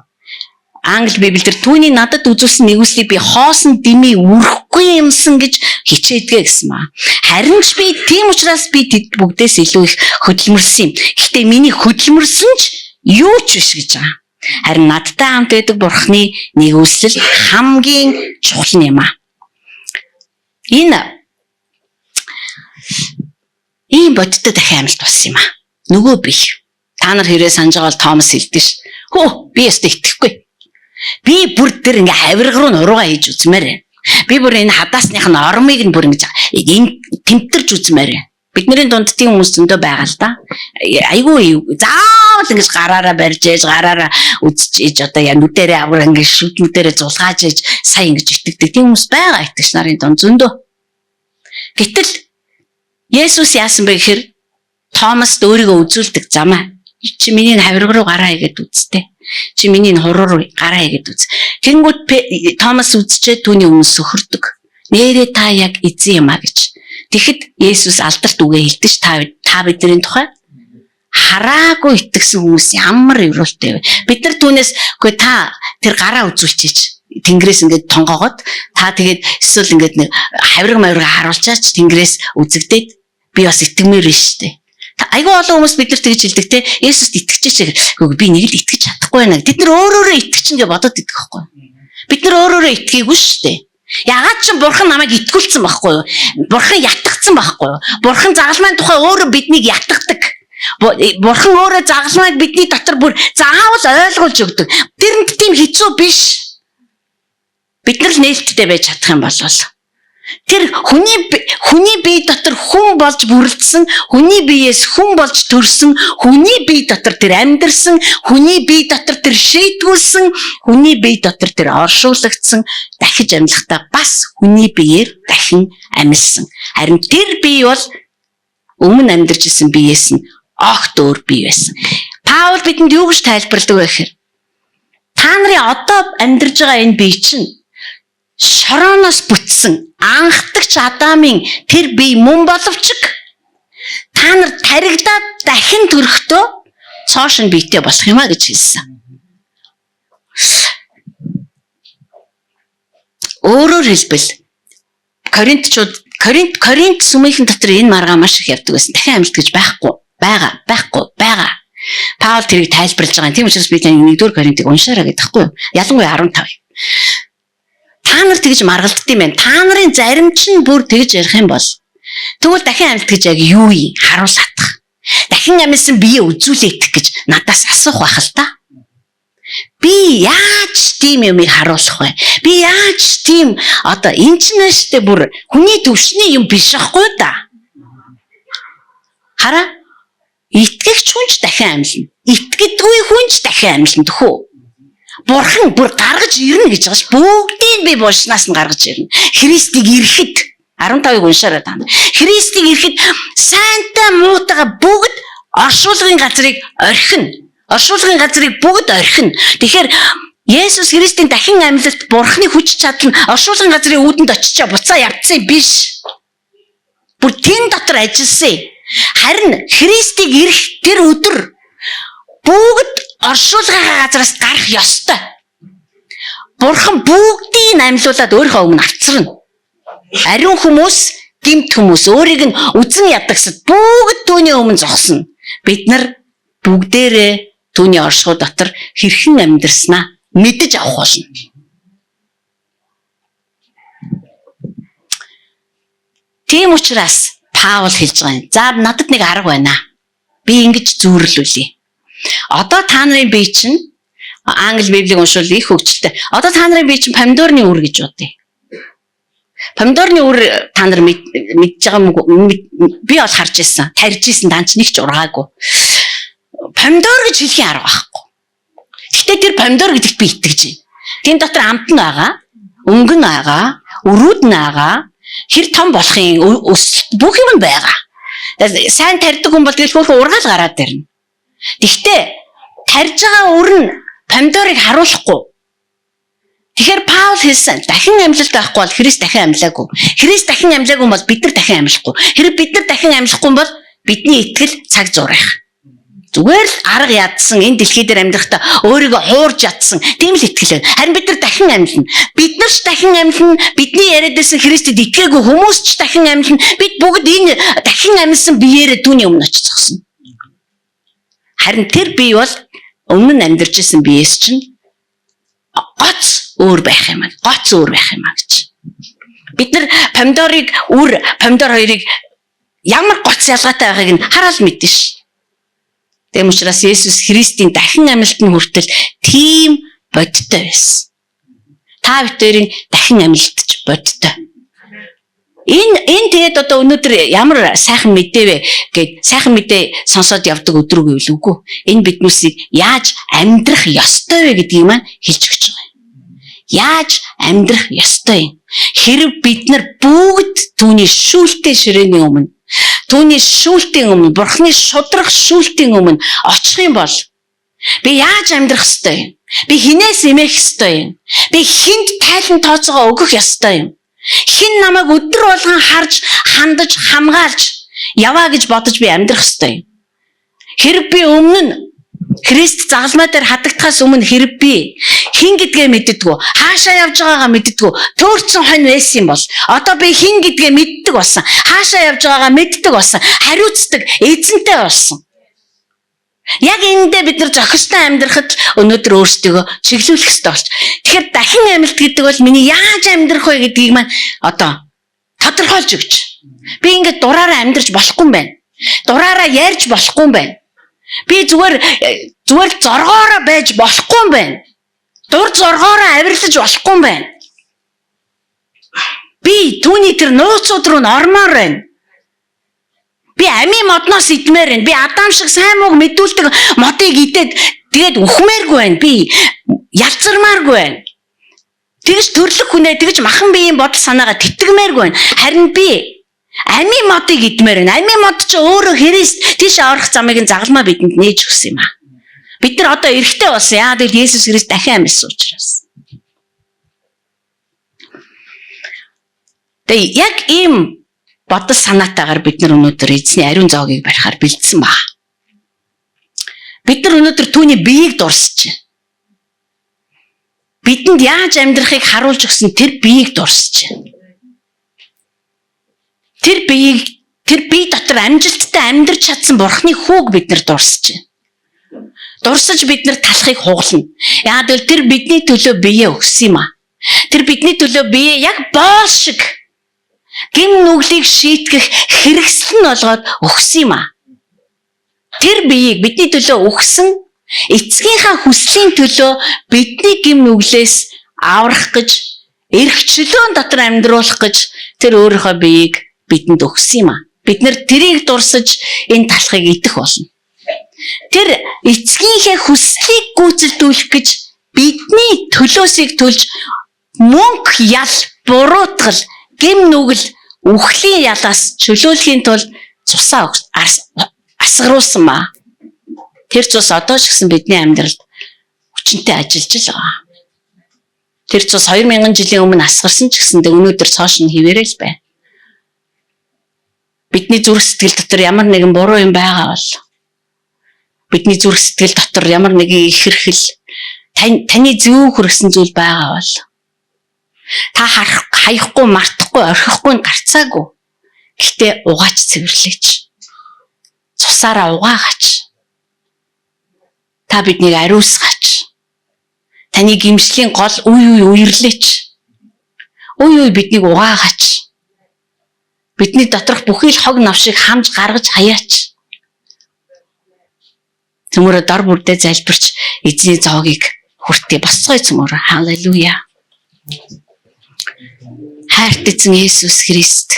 Англи Библиэлд түүний надад үзүүлсэн нэгүслийг би хоосон дэмий өрөхгүй юмсан гэж хичээдгээ гэсэн маа. Харин ч би тийм учраас би тэд бүгдээс илүү их хөдөлмөрлсөн юм. Гэхдээ миний хөдөлмөрлсөн ч юу ч биш гэж байгаа. Харин надтай хамт байдаг Бурхны нэгүсэл хамгийн чухал нь юм аа. Энэ ийм бодиттой дахин амьлт болсон юм аа. Нөгөө бие. Та нар хэрэг санаж байгаа бол Томас хэлдэг ш. Хөө би өстө итгэхгүй. Би бүр тэр ингээ хавирга руу нуруугаа хийж үзмээр байна. Би бүр энэ хадасных нь ормыг нь бүр ингэж энэ тэмтэрч үзмээр байна. Бидний дунд тийм хүмүүс зөндөө байгаа л да. Айгүй заавал ингэж гараараа барьж ээж гараараа үзэж ээж одоо яа нүдэрээ авар ингэ шүднүүдэрээ зулгааж ээж сая ингэж итгэдэг. Тийм хүмүүс байгаа итгэгч нарын дунд зөндөө. Гэтэл Есүс яасан бэ гэхээр Томаст өөрийгөө үзүүлдэг замаа. Чи миний хавирга руу гараа хийгээд үзтээ. Чи миний хуруу руу гараа хийгээд үз. Тэнгүүд Томас үзчихэд түүний өмнө сөхөрдөг. Нээрээ та яг эзэн юм а гэж. Тэгэхэд Есүс алдарт үгээ хэлдэг ш та бидний тухай хараагүй итгэсэн хүмүүс ямар өрөөлтэй вэ? Бид нар түүнээс үгүй та тэр гараа үзүүлчихээч. Тэнгэрээс ингээд тонгоогоод та тэгээд эсвэл ингээд нэг хавирга мавирга харуулчаач тэнгэрээс үзэгдээд би бас итгэмээр байна шүү дээ. Айгүй олон хүмүүс бид нар тэгж хэлдэг те Есүст итгэжээч. Үгүй би нэг л итгэж чадахгүй байна. Тэд нар өөрөөрөө итгэчин гэж бодоод идэх байхгүй. Бид нар өөрөөрөө итгээгүй шүү дээ. Ягаад ч бурхан намайг итгүүлсэн байхгүй юу? Бурхан ятгцсан байхгүй юу? Бурхан загалмайн тухай өөрөө биднийг ятгадаг. Бурхан өөрөө загалмайг бидний дотор бүр заавал ойлгуулж өгдөг. Тэрэнд тийм хэцүү биш. Бид нар л нээлттэй байж чадах юм бол тэр хүний бие дотор хүн болж бүрэлдсэн, хүний биеэс хүн болж төрсөн, хүний бие дотор тэр амьдарсан, хүний бие дотор тэр шийтгүүлсэн, хүний бие дотор тэр оршуулгдсан, дахиж амьлахдаа бас хүний биеэр дахин амьлсан. Харин тэр бие бол өмнө амьдарч исэн биеэс нь огт өөр бие байсан. Паул бидэнд юу гэж тайлбарладаг вэ гэхээр та нарын одоо амьдарч байгаа энэ бие чинь шорооноос бүтсэн анхдагч Адамын тэр бие мөн боловч та нар таригдаад дахин төрөхдөө цоошин биетэй болох юм а гэж хэлсэн. Өөрөөр хэлбэл Коринтчууд Коринт сүмийнхэн дотор энэ маргаа маш их явдаг байсан. Дахин амьлт гэж байхгүй байгаа. Паул тэрийг тайлбарлаж байгаа. Тийм учраас би тань 1-р Коринтыг уншаарай гэдэг байхгүй юу? Ялангуяа 15. Та нар тэгж маргалддаг юм байна. Та нарын зарим ч нь бүр тэгж ярих юм бол тэгвэл дахин амьлт гэж яг юу юм харуулах. Дахин амьсан бие үзүүлээдэх гэж надаас асуух байх л та. Би яаж тийм юмыг харуулах вэ? Би яаж тийм одоо эн чинь штэ бүр хүний төвшний юм биш ахгүй да. Хараа итгэгч Итгэгч хүн ч дахин амьлна. Итгэдэггүй хүн ч дахин амьлна төхөө. Бурхан бүр гаргаж ирнэ гэж байгаа ш. Бүгдийг би булшнаас нь гаргаж ирнэ. Христийг ирэхэд 15-ыг уншаарай та нар. Христийг ирэхэд сайнтай муутайгаа бүгд оршуулгын газрыг орхино. Оршуулгын газрыг бүгд орхино. Тэгэхээр Есүс Христийн дахин амьлалт Бурханы хүч чадал нь оршуулгын газрын үүдэнд очичоо буцаа явцсан биш. Бүр тэн дотор ажилласан. Харин Христийг ирэх тэр өдөр бүгд оршуулгын газраас гарах ёстой. Бурхан бүгдийг нь амьлуулад өөрийнхөө өмнө авчирна. Ариун хүмүүс, гэмт хүмүүс өөрийг нь үзэн ядагсад бүгд түүний өмнө зогсно. Бид нар бүгдээрээ түүний оршихуй дотор хэрхэн амьдрснаа мэдэж авах болно. Тийм учраас Паул хэлж байгаа юм. За надад нэг арга байна. Би ингэж зүүрлүүлье. Одоо та нарын бие чинь англи библийг уншвал их хөгжилтэй. Одоо та нарын бие чинь помидорны үр гэж бодъё. Помидорны үр та нар мэдж байгаа юм би бол харж ирсэн. Тарьж ирсэн дан ч нэг ч ургаагүй. Помидор гэж хэлхийн арга байхгүй. Гэхдээ тэр помидор гэдэгт би итгэж байна. Тэн дотор амт нь байгаа, өнгө нь байгаа, өрүүд нь байгаа, хэр том болохын өсөлт бүх юм нь байгаа. Сайн тарьдаг хүн бол тэгэл хөөхөн ургаал гараад ирнэ. Гэхдээ тарьж байгаа үр нь помидорыг харуулахгүй. Тэгэхээр Паул хэлсэн дахин амьлалт байхгүй бол Христ дахин амьлаагүй. Христ дахин амьлаагүй бол бид нар дахин амьлахгүй. Хэрэг бид нар дахин амьлахгүй бол бидний итгэл цаг зурах. Зүгээр л арга ядсан энэ дэлхий дээр амьдрахдаа өөрийгөө хуурж ядсан тийм л итгэл байна. Харин бид нар дахин амьлна. Бид нар ч дахин амьлна. Бидний яриад байсан Христэд итгээгүй хүмүүс ч дахин амьлна. Бид бүгд энэ дахин амьлсан биеэрээ түүний өмнө очиж зогсно. Харин тэр бие бол өмнө нь амьдарч исэн биеэс чинь гоц өөр байх юм аа. Гоц өөр байх юм аа гэж. Бид нар помидорыг үр помидор хоёрыг ямар гоц ялгаатай байгааг нь хараад мэднэ ш. Тийм учраас Есүс Христийн дахин амьлалт нь хүртэл тийм бодиттой байсан. Та бүхэн дахин амьлалт ч бодиттой. Энэ тэгээд одоо өнөөдөр ямар сайхан мэдээ вэ гэд сайхан мэдээ сонсоод явдаг өдөр үгүй үгүй. Энэ биднүүсийг яаж амьдрах ёстой вэ гэдгийг маань хэлж өгч байгаа юм. Яаж амьдрах ёстой юм. Хэрв бид нар бүгд түүний шүүлтийн ширээний өмнө, түүний шүүлтийн өмнө, Бурхны шудрах шүүлтийн өмнө очих юм бол би яаж амьдрах ёстой юм? Би хинээс эмээх ёстой юм? Би хүнд тайлан тооцоогоо өгөх ёстой юм? Хэн намайг өдөр болгон харж, хандаж, хамгаалж яваа гэж бодож би амьдрах ёстой юм? Хэрэг би өмнө нь Христ загалмай дээр хадагдахаас өмнө хэрэг би хэн гэдгээ мэддэггүй, хаашаа явж байгаагаа мэддэггүй, төөрцөн хонь байсан юм бол одоо би хэн гэдгээ мэддэг болсон, хаашаа явж байгаагаа мэддэг болсон, хариуцдаг эзэнтэй болсон. Яг энэндээ бид нар зохистой амьдрахад өнөөдөр өөрсдийгөө чиглүүлэх ёстой болж. Тэгэхээр дахин амьлт гэдэг бол миний яаж амьдрах вэ гэдгийг маань одоо тодорхойлж өгч. Би ингээд дураараа амьдрч болохгүй юм байна. Дураараа ярьж болохгүй юм байна. Би зүгээр зүгээр зоргоороо байж болохгүй юм байна. Дур зоргоороо авирлаж болохгүй юм байна. Би түүний тэр нууцуд руу н ормоор байна. Би амийн модноос идмээр байна. Би Адам шиг сайн мууг мэдүүлдэг модыг идээд тэгээд үхмээргүй байна. Би ялцармааргүй байна. Тэгж төрлөх хүнээ тэгж махан биеийн бодол санаагаа тэтгэмээргүй байна. Харин би амийн модыг идмээр байна. Амийн мод чи өөрөө Христ тийш орох замыг нь загалмаа бидэнд нээж өгсөн юм аа. Бид нар одоо эрэгтэй болсон. Яагаад гэвэл Есүс Христ дахин амьдсан учраас. Тэгээ яг ийм бодол санаатаагаар бид нар өнөөдөр эзний ариун зоогийг барихаар бэлдсэн ба. Бид нар өнөөдөр түүний биеийг дурсаж байна. Бидэнд яаж амьдрахыг харуулж өгсөн тэр биеийг дурсаж байна. Тэр биеийг тэр бие дотор амжилттай амьдрч чадсан Бурхны хүүг бид нар дурсаж байна. Дурсаж бид нар талхыг хугална. Яагаад гэвэл тэр бидний төлөө бие өгсөн юм а. Тэр бидний төлөө бие яг боол шиг гим нүглийг шийтгэх хэрэгсэл нь болгоод өгсөн юм а. Тэр биеийг бидний төлөө өгсөн эцгийнхаа хүслийн төлөө бидний гим нүглээс аврах гэж эрх чөлөөн дотор амьдруулах гэж тэр өөрийнхөө биеийг бидэнд өгсөн юм а. Бид нэр тэрийг дурсаж энэ талхыг идэх болно. Тэр эцгийнхээ хүслийг гүйцэлдүүлэх гэж бидний төлөөсийг төлж мөнгө ял буруутгал гэм нүгэл үхлийн ялаас чөлөөлөхийн тулд цусаа асгаруулсан ба. Тэр цус одоо ч гэсэн бидний амьдралд хүчинтэй ажиллаж л байгаа. Тэр цус 2000 жилийн өмнө асгарсан ч гэсэндээ өнөөдөр цоош нь хിവэрэл л байна. Бидний зүрх сэтгэл дотор ямар нэгэн буруу юм байгаа бол бидний зүрх сэтгэл дотор ямар нэгэн ихэрхэл таны зөв хүргэсэн зүйл байгаа бол та харах хаяхгүй мартахгүй орхихгүй гарцаагүй. Гэхдээ угаач цэвэрлээч. Цусаараа угаагач. Та биднийг ариусгаач. Таны гимшлийн гол үе үе үерлээч. Үе үе биднийг угаагач. Бидний доторх бүхий л хог навшиг хамж гаргаж хаяач. Цөмөрө дор бүрдээ залбирч эзний зоогийг хүртээ босгоё цөмөрө. Халелуя. Хайрт эзэн Есүс Христ.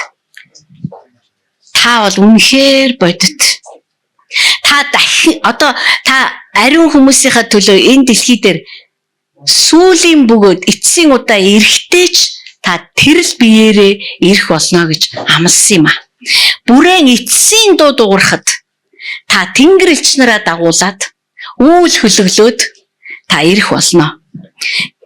Та бол үнэхээр бодит. Та дахин одоо та ариун хүмүүсийнхээ төлөө энэ дэлхий дээр сүүлийн бөгөөд эцсийн удаа эрэхтэй ч та тэр л биеэрээ ирэх болно гэж амласан юм а. Бүрэн эцсийн дуу дуугарахад та тэнгэр элч нараа дагуулад үүл хөлөглөөд та ирэх болно.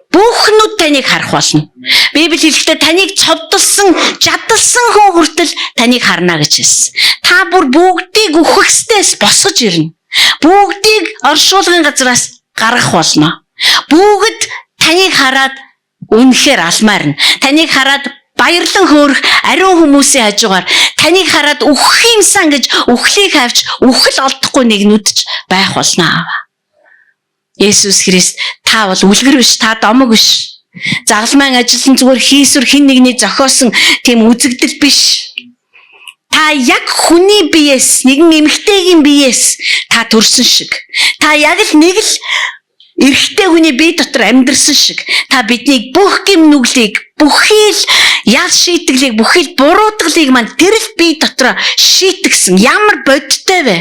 Бүхнүүд таныг харах болно. Библи хэлэхдээ таныг цовдлсон, жадалсан хүн хүртэл таныг харна гэж хэлсэн. Та бүр бүгдийг үхэхстээс босгож ирнэ. Бүгдийг оршуулгын газраас гаргах болно. Бүгд таныг хараад үнэхээр алмаарна. Таныг хараад баярлан хөөрөх ариун хүмүүсийн хажуугаар таныг хараад үхэх юмсан гэж үхлийг авч үхэл олдохгүй нэгнүүд ч байх болно аава. Есүс Христ та бол үлгэр биш, та домог биш. Загалмайн ажил нь зүгээр хийсвэр хин нэгний зохиосон тийм үзэгдэл биш. Та яг хүний биеэс, нэгэн эмэгтэйгийн биеэс та төрсөн шиг. Та яг л нэг л эрэгтэй хүний бие дотор амьдарсан шиг. Та биднийг бүх гэм нүглийг, бүхий л ял шийтгэлийг, бүхий л буруутгалыг маань тэр л бие дотор шийтгсэн. Ямар бодиттой вэ?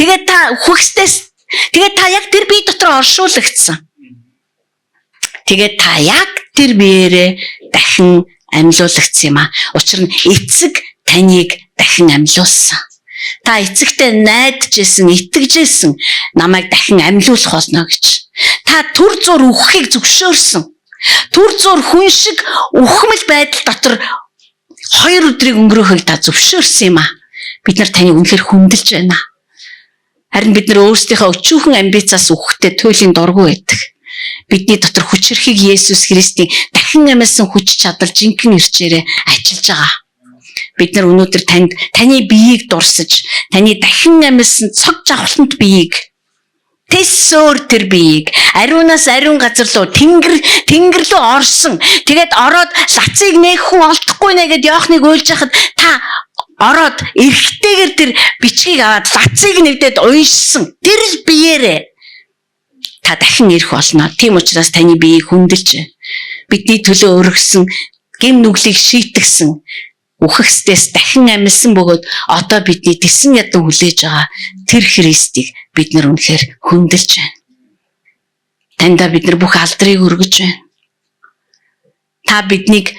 Тэгээд та үхэхстээс тэгээд та яг тэр бие дотор оршуулгдсан. Тэгээд та яг тэр биеэрээ дахин амьлуулагдсан юм а. Учир нь эцэг таныг дахин амьлуулсан. Та эцэгтэй найдажсэн, итгэжсэн намайг дахин амьлуулах болно гэж. Та түр зуур үхэхийг зөвшөөрсөн. Түр зуур хүн шиг үхмэл байдал дотор 2 өдрийг өнгөрөөхийг та зөвшөөрсөн юм а. Бид нар таныг үнэхээр хүндэлж байна. Харин бид нар өөрсдийнхөө өчүүхэн амбицаас үхэхдээ туйлын дургүй байдаг. Бидний дотор хүчирхэг Есүс Христийн дахин амьсан хүч чадал жинхэнэ эрчээрээ ажиллаж байгаа. Бид нар өнөөдөр танд таны биеийг дурсаж, таны дахин амьсан цог жавхлант биеийг тэсөөр тэр биеийг ариунаас ариун газар руу тэнгэр рүү орсон. Тэгээд ороод лацыг нээх хүн олдохгүй нэ гэд Иохныг уйлж хахад та ороод эргэтэйгэр тэр бичгийг аваад лацыг нэвдээд уншсан. Тэр л биеэрээ та дахин ирэх болно. Тийм учраас таны биеийг хүндэлж байна. Бидний төлөө өргөсөн гэм нүглийг шийтгсэн үхэхстээс дахин амилсан бөгөөд одоо бидний тесэн ядан хүлээж байгаа тэр Христийг бид нар үнэхээр хүндэлж байна. Таньда бид нар бүх алдрыг өргөж байна. Та биднийг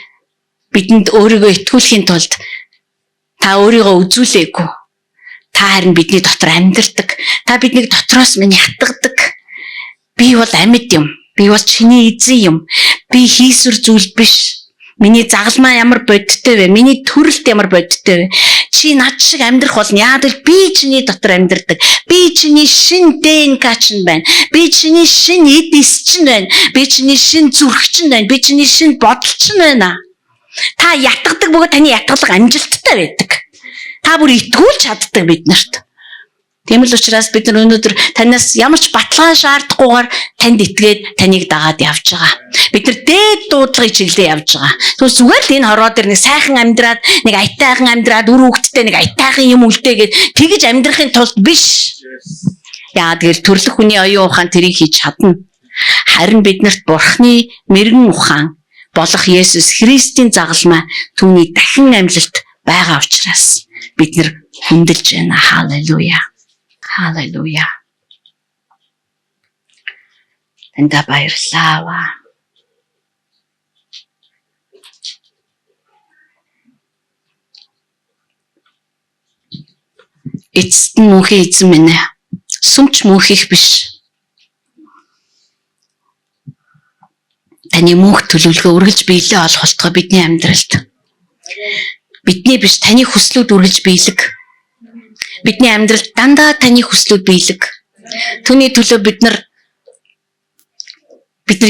бидэнд өөрийгөө итгүүлэхийн тулд та өөрийгөө үзүүлээгүй. Та харин бидний дотор амьдардаг. Та биднийг дотроос минь ятгадаг. Би бол амьд юм. Би бол чиний эзэн юм. Би хийсвэр зүйл биш. Миний загалмаа ямар бодиттой вэ? Миний төрөлт ямар бодиттой вэ? Чи над шиг амьдрах болно. Яагаад гэвэл би чиний дотор амьдардаг. Би чиний шин ДНК чинь байна. Би чиний шин эд эс чинь байна. Би чиний шин зүрх чинь байна. Би чиний шин бодол чинь байна. Та ятгадаг бөгөөд таны ятгалга амжилттай байдаг. Та бүр итгүүлж чаддаг бид нарт. Тийм л учраас бид нар өнөөдөр танаас ямар ч баталгаа шаардахгүйгээр танд итгээд таныг дагаад явж байгаа. Бид нар дээд дуудлагын чиглэлээр явж байгаа. Тэгвэл зүгээр л энэ хорвоо дээр нэг сайхан амьдраад, нэг аятайхан амьдраад, үр хөвгттэй нэг аятайхан юм үлдээгээд тэгж амьдрахын тулд биш. Яа тэгэл төрлөх хүний оюун ухаан тэрийг хийж чадна. Харин биднэрт Бурхны мэрэгэн ухаан болох Есүс Христийн загалмай түүний дахин амьлалт байгаа учраас бид нар хүндэлж байна. Халелуя. Халелуя. Таньда баярлалаа. Аваа. Эцэст нь мөнхийн эзэн минь ээ. Сүмч мөнхих биш. Таны мөнх төлөвлөгөө үргэлж биелээ олох болтугай бидний амьдралд. Бидний биш таны хүслүүд үргэлж биелэг. Бидний амьдралд дандаа таны хүслүүд биелэг. Түүний төлөө бид нар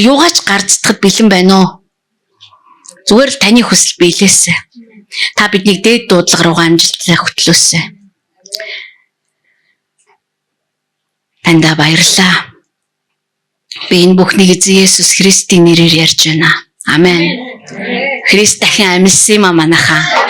юугаач гарцдахад бэлэн байна уу? Зүгээр л таны хүсэл биелээсэ. Та биднийг дээд дуудлага руугаа амжилттай хөтлөөсэй. Таньда баярлалаа. Би энэ бүхнийг эзэн Есүс Христийн нэрээр ярьж байна. Амен. Христ дахин амилсан юм а манайхаа.